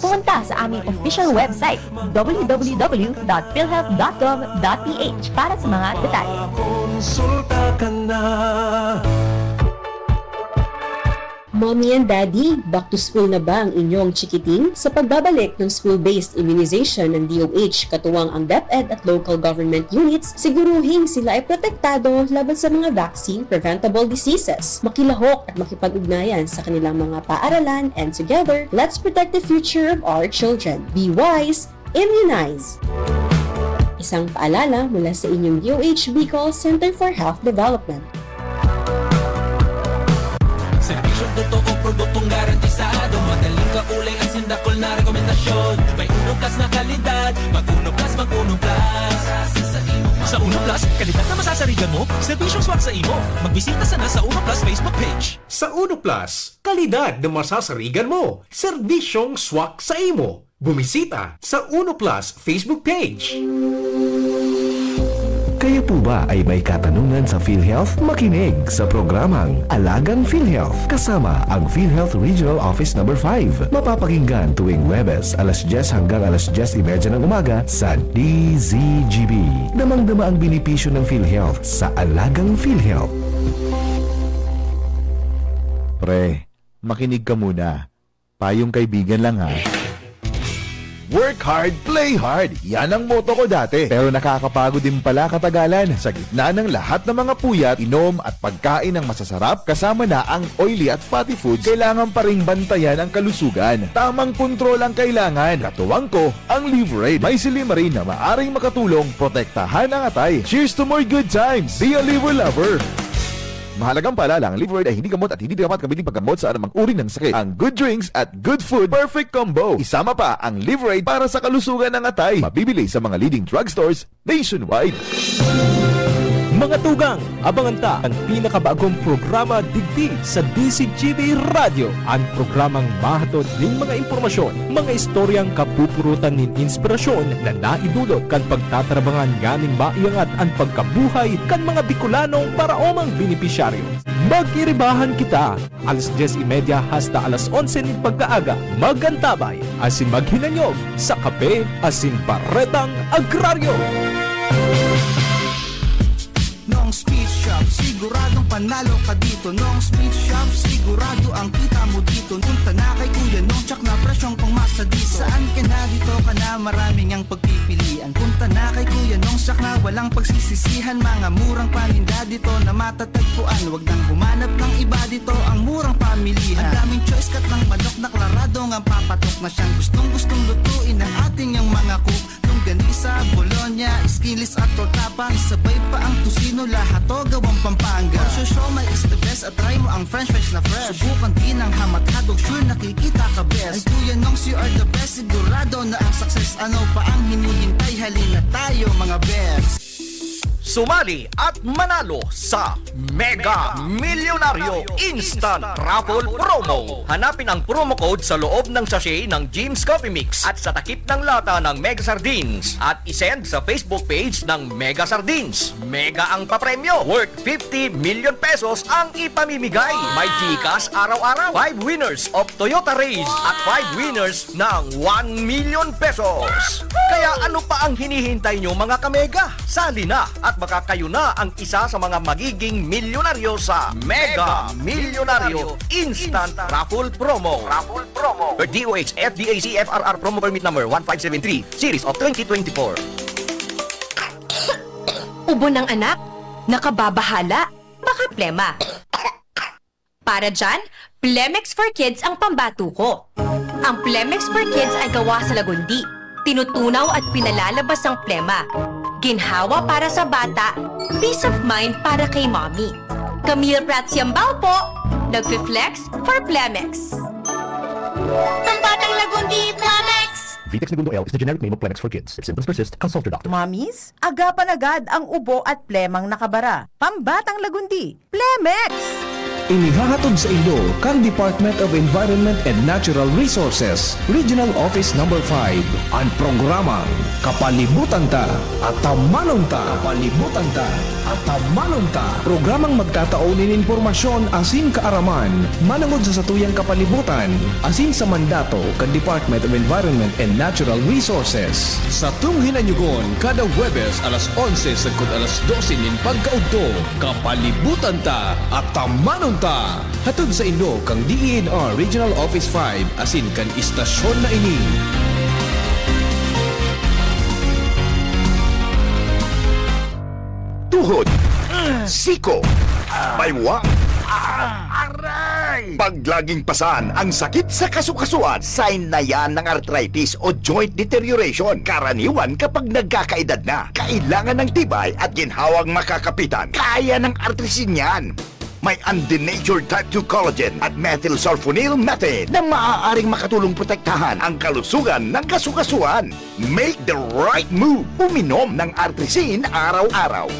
Pumunta sa aming official website, w w w dot philhealth dot gov dot p h, para sa mga detalye. Konsulta ka na. Mommy and Daddy, back to school na ba ang inyong chikiting? Sa pagbabalik ng school-based immunization ng D O H, katuwang ang DepEd at local government units, siguruhing sila ay protektado laban sa mga vaccine-preventable diseases. Makilahok at makipag-ugnayan sa kanilang mga paaralan, and together, let's protect the future of our children. Be wise, immunize! Isang paalala mula sa inyong D O H Bicol Center for Health Development. Serbisyong totoo, produktong garantisado, madaling kaulay, asin dakul na rekomendasyon. May Uno Plus na kalidad, mag Uno Plus, mag Uno Plus. Sa Uno Plus, kalidad na masasarigan mo, serbisyong swak sa imo. Magbisita sana sa Uno Plus Facebook page. Sa Uno Plus, kalidad na masasarigan mo, serbisyong swak sa imo. Bumisita sa Uno Plus Facebook page. Kayo po ba ay may katanungan sa PhilHealth? Makinig sa programang Alagang PhilHealth kasama ang PhilHealth Regional Office Number five. Mapapakinggan tuwing Huwebes, alas dyes hanggang alas dyes y media ng umaga sa D Z G B. Damang-dama ang benepisyo ng PhilHealth sa Alagang PhilHealth. Pre, makinig ka muna. Payong kaibigan lang, ha. Work hard, play hard. Yan ang motto ko dati. Pero nakakapagod din pala katagalan. Sa gitna ng lahat ng mga puyat, inom at pagkain ng masasarap, kasama na ang oily at fatty foods, kailangan pa ring bantayan ang kalusugan. Tamang kontrol ang kailangan. Katuwang ko, ang Liver Aid. May silymarin na maaring makatulong protektahan ang atay. Cheers to more good times! Be a Liver Lover! Mahalagang paalala, ang Liver Aid ay hindi gamot at hindi dapat gamitin paggamot sa anumang uri ng sakit. Ang good drinks at good food, perfect combo. Isama pa ang Liver Aid para sa kalusugan ng atay. Mabibili sa mga leading drugstores nationwide. Mga tugang, abangan ta an pinakabagong programa digdi sa D C G B Radyo, an programang mahatod nin mga impormasyon, mga istoryang kapupurutan nin inspirasyon na naidulot kan pagtatarabangan nganing maiangat an pagkabuhay kan mga Bicolanong paraomang benepisyaryo. Mag-iribahan kita! Alas dyes y media hasta alas onse nin pagkaaga, mag-antabay asin maghinanyog sa Kape asin Baretang Agraryo. Nong Speed Shop, siguradong panalo ka dito. Nong Speed Shop, sigurado ang kita mo dito. Punta na kay Kuya Nong, tsak na presyong pangmasa dito. Saan ka na dito ka na, maraming ang pagpipilian. Punta na kay Kuya Nong, tsak na walang pagsisisihan. Mga murang paninda dito na matatagpuan. Wag nang humanap ng iba dito, ang murang pamilihan. Ang daming choice, cut ng manok na klaradong ang papatok na siyang gustong-gustong lutuin ng ating yang mga cook. Longganisa, bologna, skinless at torta pa. Isabay pa ang tocino, lahat to gawang Pampanga. For sure, siomai is the best at try mo ang french fries na fresh. Subukan din ang hamat hotdog, sure nakikita ka best. Ang Kuya Nongs, you are the best, sigurado na ang success. Ano pa ang hinihintay? Halina tayo, mga best. Sumali at manalo sa Mega Milyonaryo Instant Raffle Promo. Hanapin ang promo code sa loob ng sachet ng Jim's Coffee Mix at sa takip ng lata ng Mega Sardines at isend sa Facebook page ng Mega Sardines. Mega ang papremyo, worth fifty million pesos ang ipamimigay. May GCash araw-araw, five winners of Toyota Raize at five winners ng one million pesos. Kaya ano pa ang hinihintay nyo, mga kamega? Sali na at baka kayo na ang isa sa mga magiging milyonaryo sa Mega Milyonaryo Instant Raffle Promo. Raffle Promo. Per D O H F D A C F R R Promo Permit Number one five seven three, Series of twenty twenty-four. Ubo ng anak? Nakababahala? Baka plema. Para dyan, Plemex for Kids ang pambato ko. Ang Plemex for Kids ay gawa sa lagundi. Tinutunaw at pinalalabas ang plema. Ginhawa para sa bata, peace of mind para kay mommy. Camille Prats Yambao po, nagfi-flex for Plemex. Pambatang lagundi, Plemex! Vitex Negundo L is the generic name of Plemex for kids. If symptoms persist, consult your doctor. Mommies, agapan agad ang ubo at plemang nakabara. Pambatang lagundi, Plemex! Inihahatod saindo kan Department of Environment and Natural Resources, Regional Office Number five, an programang Kapalibutan Ta, Atamanon Ta. Kapalibutan Ta, Atamanon Ta. Programang magtatao nin impormasyon asin kaaraman manongod sa satuyang kapalibutan asin sa mandato kan Department of Environment and Natural Resources. Satong hinanyugon kada Huwebes alas onse sagkod alas dose nin pagkaudto. Kapalibutan Ta, Atamanon Ta! Hatod saindo kan D E N R Regional Office five asin kan istasyon na ini. Tuhod, siko, baywang, aray! Paglaging pasan ang sakit sa kasukasuan, sign na yan ng arthritis o joint deterioration. Karaniwan kapag nagkakaedad na, kailangan ng tibay at ginhawang makakapitan. Kaya ng Artrisin yan. May undenatured type two collagen at methylsulfonyl methane na maaaring makatulong protektahan ang kalusugan ng kasukasuan. Make the right move. Uminom ng Artrisin araw-araw.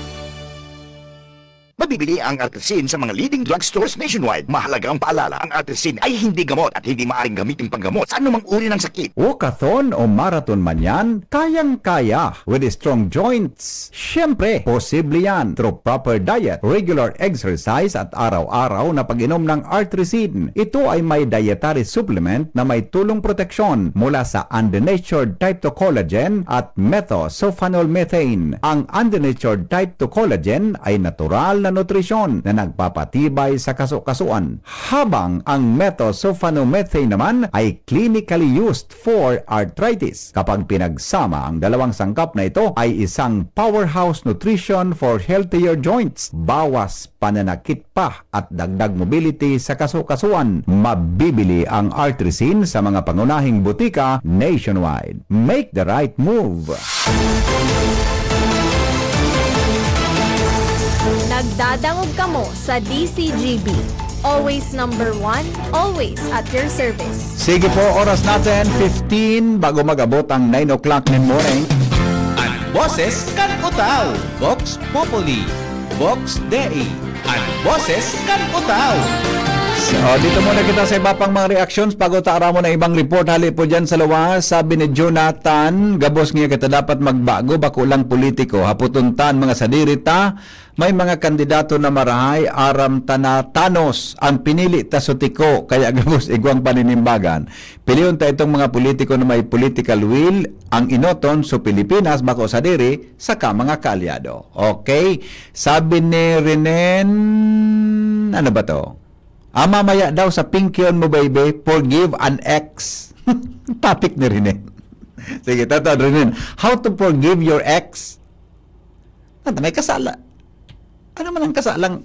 Mabibili ang Artrisin sa mga leading drugstores nationwide. Mahalagang paalala, ang Artrisin ay hindi gamot at hindi maaaring gamitin panggamot sa anumang uri ng sakit. Walkathon o marathon man yan, kayang-kaya with strong joints. Siyempre, posible yan through proper diet, regular exercise at araw-araw na pag-inom ng Artrisin. Ito ay may dietary supplement na may tulong proteksyon mula sa undenatured type two collagen at methosulfonol methane. Ang undenatured type two collagen ay natural na nutrisyon na nagpapatibay sa kasukasuan, habang ang methosulfonomethane naman ay clinically used for arthritis. Kapag pinagsama, ang dalawang sangkap na ito ay isang powerhouse nutrition for healthier joints. Bawas pananakit pa at dagdag mobility sa kasukasuan. Mabibili ang Artrisin sa mga pangunahing butika nationwide. Make the right move! Nagdadangog kamo sa D C G B. Always number one, always at your service. Sige po, oras natin, fifteen, bago mag-abot ang nine o'clock nin morning. An boses kan Utao, Vox Populi. Box Dei, an boses kan Utao. So, dito muna kita sa iba pang mga reactions bago ta aramon ang ibang report. Hali po dyan sa luwas, sabi ni Jonathan, gabos niya kita dapat magbago, bako lang politiko. Haputon ta an mga sadiri ta, may mga kandidato na marahay, aram ta na tanos ang pinili ta sutiko, kaya gabos igwang paninimbagan. Pilion ta itong mga politiko na may political will, ang inoton so Pilipinas, bako sadiri, saka mga kaalyado. Okay? Sabi ni Renen, ano ba to? Ah, mamaya daw sa Pinkion Mo Baby, forgive an ex. Topic ni Renen. Sige, totoo, Renen. How to forgive your ex? Nata, may kasala. Ano man ang kasalang...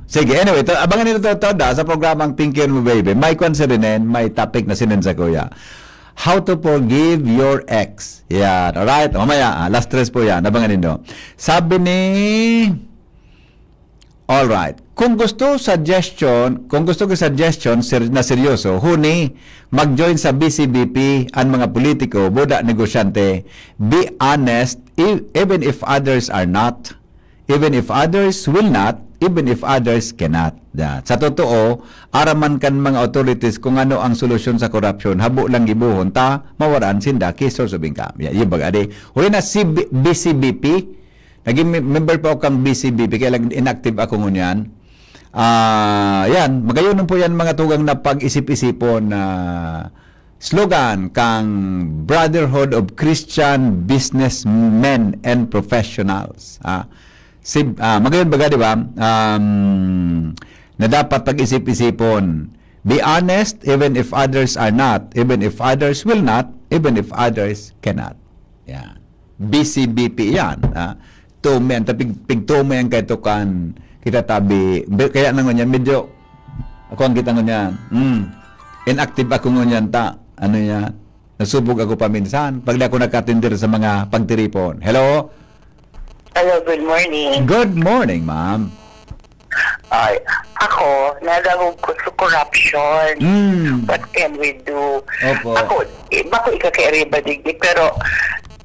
Sige, anyway, to, abangan nito to, to, da, sa programang Pinkion Mo Baby. May kwan si Renen, may topic na sinin sa kuya. How to forgive your ex. Yan, alright? Mamaya, ah, alas tres po yan. Abangan nindo. Sabi ni... Alright. Kung gusto suggestion, kung gusto ko suggestion ser-, na seryoso, huni, mag-join sa B C B P an mga politiko, buda negosyante. Be honest, e-, even if others are not, even if others will not, even if others cannot. Da. Sa totoo, araman kan mga authorities kung ano ang solusyon sa korupsyon, habo lang gibohon ta, mawaraan sinda ki source of income. Ya, yung baga, di. Huli na si B-, B C B P, naging me-, member pa ako kang B C B P, kaya lang inactive ako ngunyan. Ah, yan, magayon po yan mga tugang na pag-isip-isipon na slogan kang Brotherhood of Christian Businessmen and Professionals. Ah, si, ah, magayon baga, di ba? Um, na dapat pag-isip-isipon. Be honest, even if others are not, even if others will not, even if others cannot. Yan. B C B P yan. Ha? Tumayan, ta pig-, pigtumayan kayo to kan kita tabi. Be-, kaya na ngunyan, medyo, ako ang kita ngunyan. Mm. Inactive ako ngunyan ta. Ano yan? Nasubog ako paminsan. Pag di ako nakatindir sa mga pagtiripon. Hello? Hello, good morning. Good morning, ma'am. Ay, ako, nadangog ko sa corruption. Mm. What can we do? Opo. Ako, eh, bako ikakairiba digdi, pero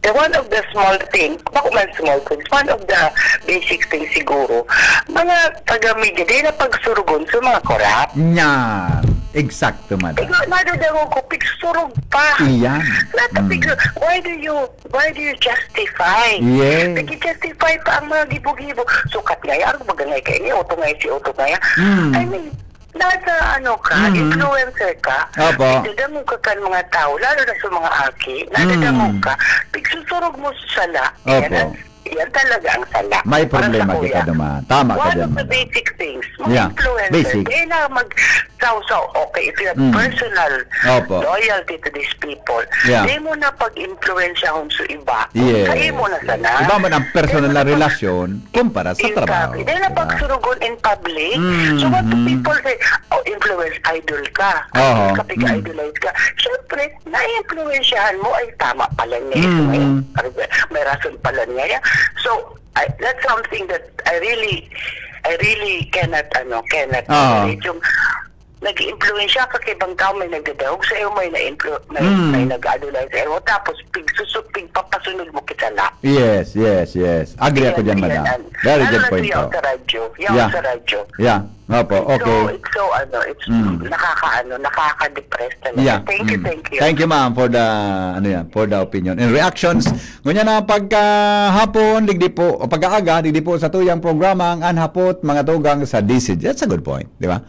the one of the small things, bako man small things, one of the basic things siguro, mga taga-media, di na pagsurugon sa mga korap. Yan. Eksakto, madam. Ikaw, nadadangog ko, pigsurog pa. Iyan. Nata, Mm. pig-, why do you, why do you justify? Yes. Nag-justify pa ang mga gibo-gibo. Sukat ngaya, ano ba gangay kayo? Uto ngaya, si Uto ngaya. Mm. I mean, nasa ano ka, Mm. influencer ka, Opo. nagdadangog ka kan mga tao, lalo na sa mga aki, nagdadangog Mm. ka, pigsusurog mo sa sala. Opo. Yan ang, yan talaga ang sala. May Para sa problema kuya. kita duman. Tama ka One dyan, of the madam. basic things, mga Yeah. influencer, Basic. di na magsawsaw. Okay, if you have Mm. personal Opo. loyalty to these people, Yeah. di mo na pag-impluensyahon sa iba. Yes. Kayo mo na sana. Iba man ang personal Di mo na na pag- relasyon kumpara sa Exactly. trabaho, Di na di ba? pagsurugon in public. Mm, So what do mm. people say? Oh, influence idol ka. Oho, Idol ka, mm. piga-idolize ka. Siyempre, naiimpluwensyahan mo, ay tama pala niya. Mm, May, mm. may rason pala niya yan. So, I, that's something that I really, I really cannot, ano, cannot Oho. tolerate. Yung nag-iimpluwensya ka kay ibang tao, may nagdadahog sa'yo, may na-implu-, may, Mm. may nag-idolize sa'yo, tapos pigsusu-, pigpapasunod mo kita na. Yes, yes, yes. Agree ako Yan, dyan, yan, madam. yan. Very Lalo good na point siya po. sa radyo. Yan Yeah. sa radyo. Yeah. Opo, It's so, okay. it's so, ano, it's Mm. nakakaano, nakaka-depress talaga. Yeah. Thank you, Mm. thank you. Thank you, ma'am, for the, ano yan, for the opinion. And reactions, ngunyan na pagkahapon, digdi po, o pagkaaga, digdi po sa tuyang programa, ang Anhapot, mga tugang sa D C G. That's a good point, di ba?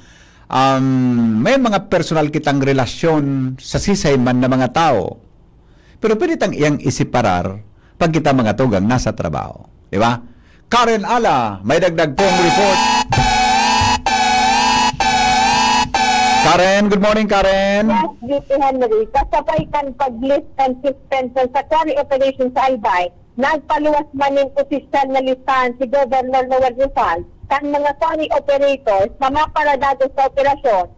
Um, may mga personal kitang relasyon sa sisay man na mga tao. Pero pwede tang iyang isiparar pag kita mga tugang nasa trabaho. Di ba? Karen Ala, may dagdag pong report. Karen, good morning, Karen. Yes, J P Henry. Kasabay kan pag-lift kan suspension sa quarry operation sa Albay, nagpaluwas man nin opisyal na listahan si Governor Noel Rosal kan mga quarry operators na maparadagos sa operasyon,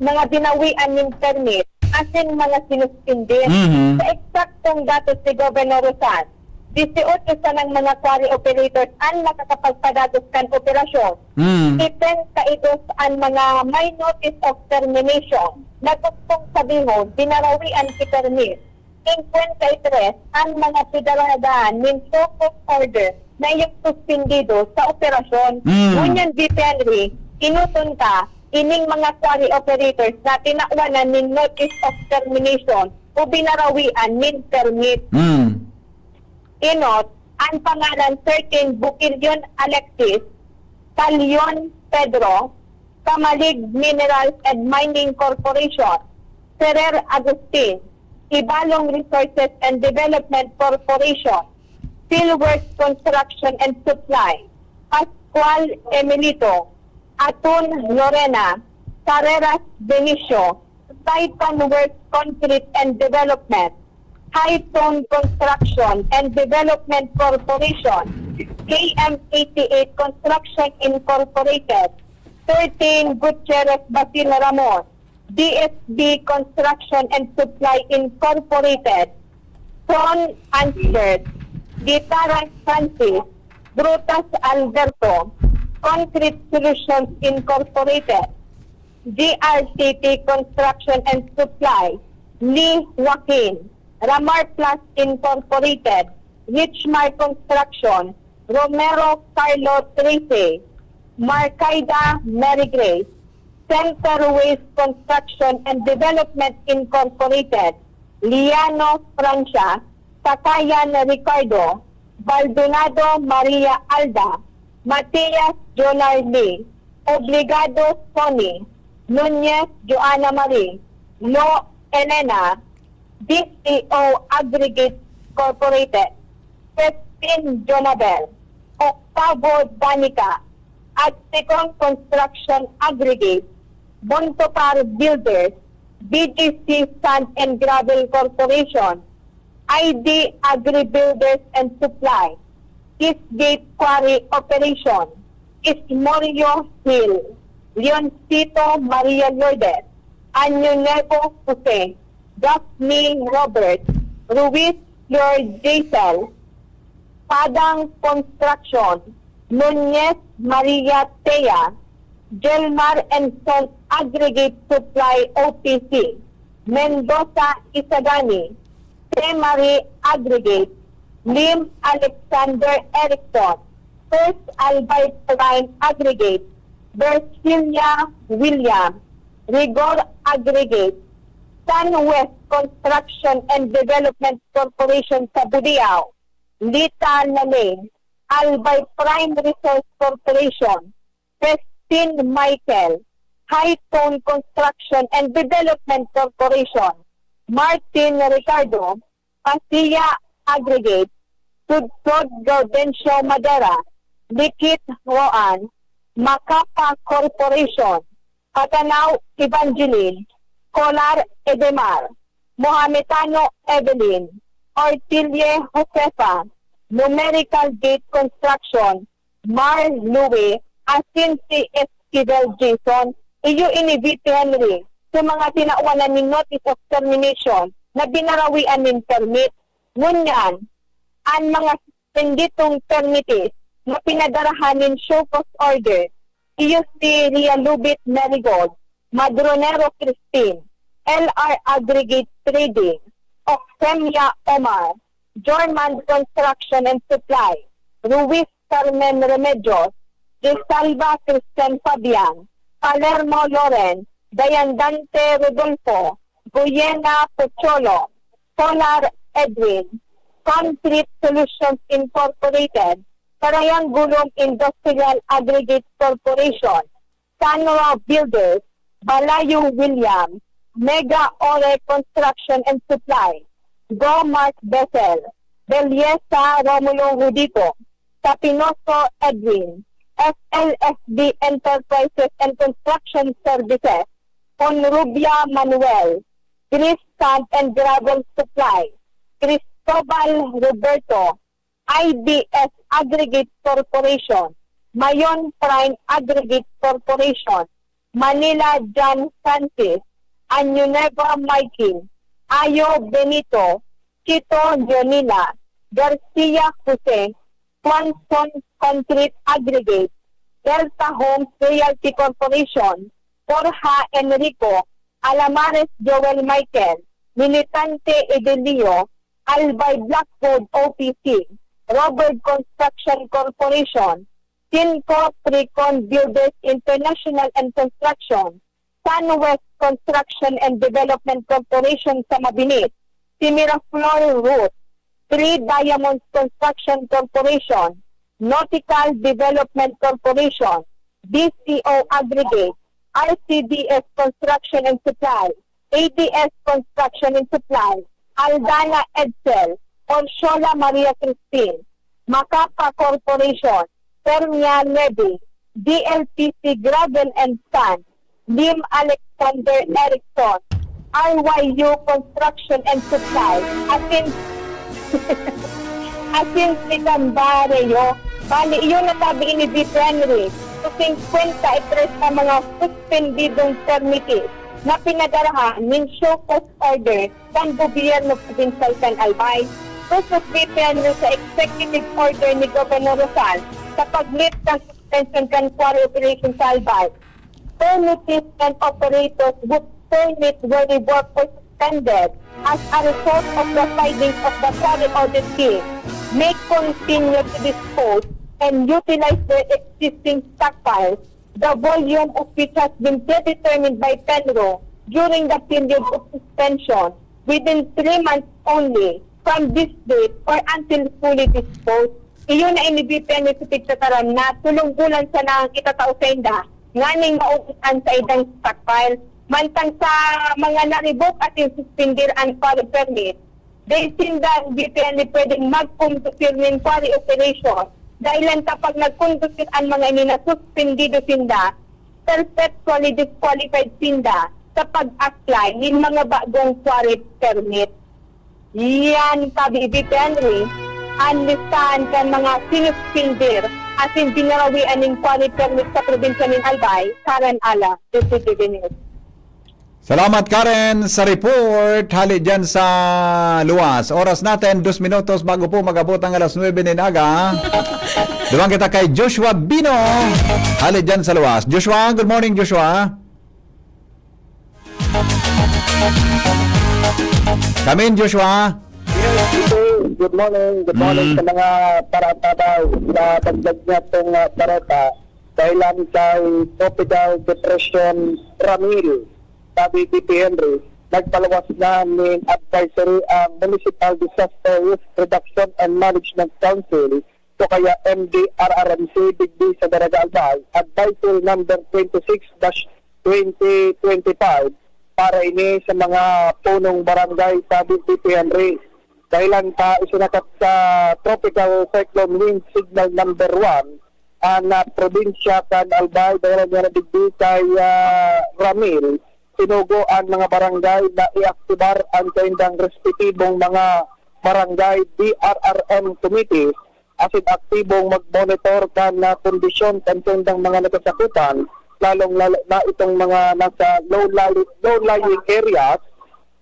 mga binawian nin permit, asin mga sinuspindi. Mhm. Sa eksaktong datos ni Governor Rosal, disiotso sanang mga quarry operators an nakakapagpadagos kan operasyon. Mm. Ipenta idos an mga may notice of termination na gustong sabihon, binarawi an ki permit. Singkwenta y tres an mga pidaradan nin show cause order na iyang suspendido sa operasyon. Mm. Ngunyan, Vice Henry, inuton ta ining mga quarry operators na tinawanan nin notice of termination o binarawian nin permit. Mm. Inot, ang pangalan thirteen Bukilyon Alexis, Talion Pedro, Kamalig Minerals and Mining Corporation, Ferrer Agustin, Ibalong Resources and Development Corporation, Steelworks Construction and Supply, Pascual Emilito, Atun Lorena, Carreras Benicio, Titan Works Concrete and Development, High Tone Construction and Development Corporation, K M eighty-eight Construction Incorporated, thirteen Gutierrez Basil Ramon, D S B Construction and Supply Incorporated, Son Ansbert, Gitaran Francis, Brutas Alberto, Concrete Solutions Incorporated, G R C T Construction and Supply, Lee Joaquin, Ramar Plus Incorporated, Richmar Construction, Romero Carlo Trece, Marcaida Mary Grace, Center Waste Construction and Development Incorporated, Liano Francia, Sakayan Ricardo, Baldonado Maria Alda, Matias Jonar Lee, Obligado Sonny, Nunez Joanna Marie, Lo Elena, D C O Aggregates Corporated, Festin Jonabel, Octavo Danica, Agtecon Construction Aggregates, Montopar Builders, B G C Sand and Gravel Corporation, I D Agri Builders and Supply, Eastgate Quarry Operation, Ismorio Hill, Leoncito Maria Lourdes, Año Nuevo Jose, Daphne Robert, Ruiz Flor Jaisel, Padang Construction, Nunez Maria Tea, Jelmar and Son Aggregate Supply O P C, Mendoza Isagani, Temari Aggregate, Lim Alexander Erickson, First Albay Prime Aggregate, Virginia William, Rigor Aggregate, Sun West Construction and Development Corporation sa Budiao, Lita Lane, Albay Prime Resource Corporation, Festin Michael, High Tone Construction and Development Corporation, Martin Ricardo, Pasiya Aggregate, Sudpod Gaudencio Madera, Likit Roan, Macapa Corporation, Patanao Evangeline, Colar Edemar, Mohametano Evelyn, Ortilie Josefa, Numerical Gate Construction, Mar Louie, asin si Esquivel Jason, iyo ini Vice Henry, sa mga tinawanan nin notice of termination na binarawian nin permit. Ngunyan, an mga suspendidong permites na pinadarahan nin show cause order, iyo si Ria Lubit Marigold, Madronero Christine, L R Aggregate Trading, Oxemia Omar, Jorman Construction and Supply, Ruiz Carmen Remedios, Rizalba Christian Fabian, Palermo Loren, Dayandante Rodolfo, Goyena Pocholo, Solar Edwin, Concrete Solutions Incorporated, Triangulum Industrial Aggregate Corporation, Sanro Builders, Balayo William, Mega Ore Construction and Supply, Gomart Bessel, Belleza Romulo Judico, Sapinoso Edwin, S L S B Enterprises and Construction Services, Honrubia Manuel, Chris Sand and Gravel Supply, Cristobal Roberto, I B S Aggregate Corporation, Mayon Prime Aggregate Corporation, Manila John Francis, Año Nuevo Mikey, Ayo Benito, Chito Leonila, Garcia Jose, Swanson Concrete Aggregate, Delta Homes Realty Corporation, Borja Enrico, Alamares Joel Michael, Militante Edelio, Albay Blackwood O P C, Robert Construction Corporation, Sinco, Tricon Builders International and Construction, Sunwest Construction and Development Corporation sa Mabinit, si Miraflor Root, Three Diamonds Construction Corporation, Nautical Development Corporation, D C O Aggregate, R C D S Construction and Supply, A D S Construction and Supply, Aldana Edsel, Orsiola Maria Christine, Macapa Corporation, Permia Levy, D L T C Gravel and Sand, Lim Alexander Erickson, R Y U Construction and Supply, asin, asin si Gambare, yo. Bali, iyon na sabi ni Vic Henry. So, singkwenta y tres na mga suspendidong permiti na pinadarahan nin show cause order kan gobyerno probinsyal kan Albay. Kusog Vic Henry sa executive order ni Governor Rosal sa pag-lift kan suspension kan quarry operation sa Albay. Permittees and operators whose permit were revoked or suspended as a result of the findings of the quarry audit team may continue to dispose and utilize their existing stockpiles, the volume of which has been predetermined by PENRO during the period of suspension, within three months only from this date or until fully disposed. Iyo na ini Vic Henry sa pigtataram na tolong bulan sana ang itatao sainda nganing maubos an saindang stockpile. Mantang sa mga na-revoke asin suspender an quarry permit, dai sinda Vic Henry pwedeng magkondusir nin quarry operation. Dahilan kapag nagkondusir an mga ini, nasuspendido sinda, perpetually disqualified sinda sa pag-apply nin mga bagong quarry permit. Yan, sabi ni Vic Henry, an listahan kan mga sinuspender asin binarawian nin quarry permit sa probinsya nin Albay, Karen Ala, D C T V News. Salamat, Karen, sa report. Hali dyan sa luwas. Oras natin, dos minutos bago po mag-abot ang alas nuebe nin aga. Duman kita kay Joshua Bino. Hali dyan sa luwas. Joshua, good morning, Joshua. Kamin, Joshua. Yes, good morning. Good morning Mm. sa mga paratataw sa dagdag niya itong uh, parata. Dahil lang kay Tropical Depression Ramil, sabi ni P P Henry, nagpaluwas na nin advisory ang Municipal Disaster Risk Reduction and Management Council o kaya M D R R M C digdi sa Daraga Albay, Advisory Number twenty-six dash twenty twenty-five, para ini sa mga punong barangay, sabi ni P P Henry. Dahilan ta isinakat sa Tropical Cyclone Wind Signal Number One ang ah, probinsya kan Albay, dahilan niya na digdi kay ah, Ramil, sinugo ang mga barangay na iaktibar ang saindang respetibong mga barangay D R R M committees asin aktibong mag-monitor kan ah, kondisyon kan saindang mga nagkasakupan, lalong lalo na itong mga nasa low-lying, low-lying areas,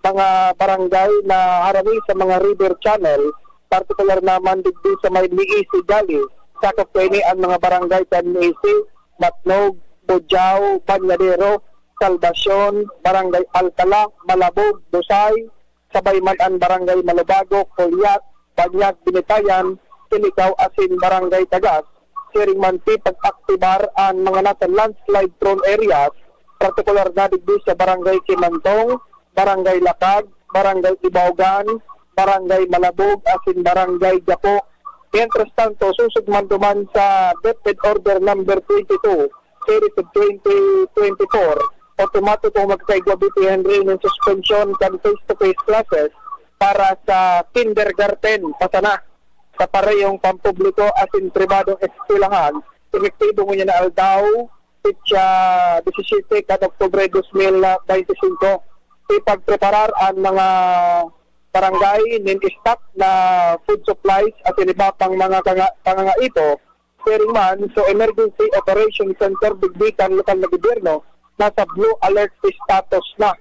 mga barangay na harani sa mga river channel, partikular naman digdi sa may Miisi Gully. Sakop kaini ang mga barangay kan Miisi, Matnog, Bujao, Bañadero, Salvacion, Barangay Alcala, Malabog, Busay, sabay man an Barangay Malubago, Collac, Banyag, Binitayan, Silicao asin Barangay Tagas. Siring man ti pag-aktibar an mga nasa landslide prone areas, partikular na digdi sa Barangay Kimantong, Barangay Lakag, Barangay Ibaugan, Barangay Malabog asin Barangay Jaco. Mientras tanto, sosog man duman sa DepEd Order Number twenty-two, Series of twenty twenty-four, automatikong magkaigwa P P Henry nin suspensyon kan face-to-face classes para sa kindergarten pa sana sa parehong pampubliko asin pribadong eskwelahan, epektibo ngunyan na aldaw, petsa disisete kan Oktubre dos mil bente singko. Ipagpreparar an mga barangay nin stock na food supplies asin iba pang mga kanga- pangangaipo. Siring man, so Emergency Operation Center digdi kan lokal na gobyerno, nasa blue alert status na.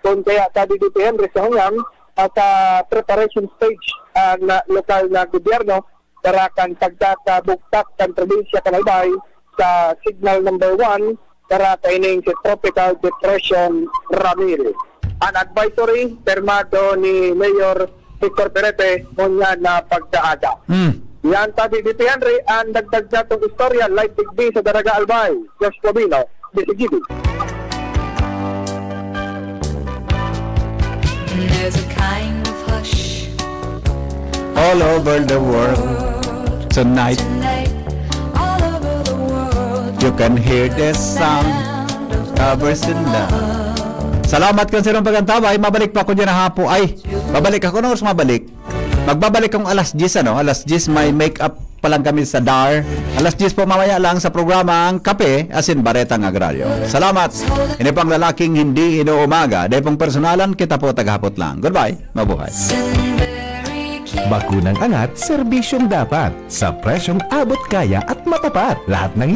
Kun kaya sabi ni Henry sa Hungang, nasa preparation stage ang ah, lokal na gobyerno para kan pagkakabugtak kan probinsya kan Albay sa signal number one para kaining si Tropical Depression Ramil. An advisory, pirmado ni Mayor Victor Perete, ngunyan na pagkaaga. Hmm. Yan, tabi, D P Henry, ang dagdag sa atong istorya, live digdi sa Daraga Albay. Josh Pabino, D C G B. There's a kind of hush All over the world tonight. Tonight, all over the world. You can hear the sound of birds in love. Salamat kan sa inyong pag-antabay. Mabalik pa ako dyan na hapo. Ay, babalik ako. Anong oras mabalik? Magbabalik akong alas diyes, ano? Alas diyes may make-up pa lang kami sa D A R. Alas diyes po mamaya lang sa programang Kape, asin Baretang Agraryo. Salamat. Ini pang lalaking hindi inuumaga. Dahil pong personalan, kita po tagahapot lang. Goodbye. Mabuhay. Listen very carefully. Bakunang angat, serbisyong dapat. Sa presyong abot kaya at matapat. Lahat ng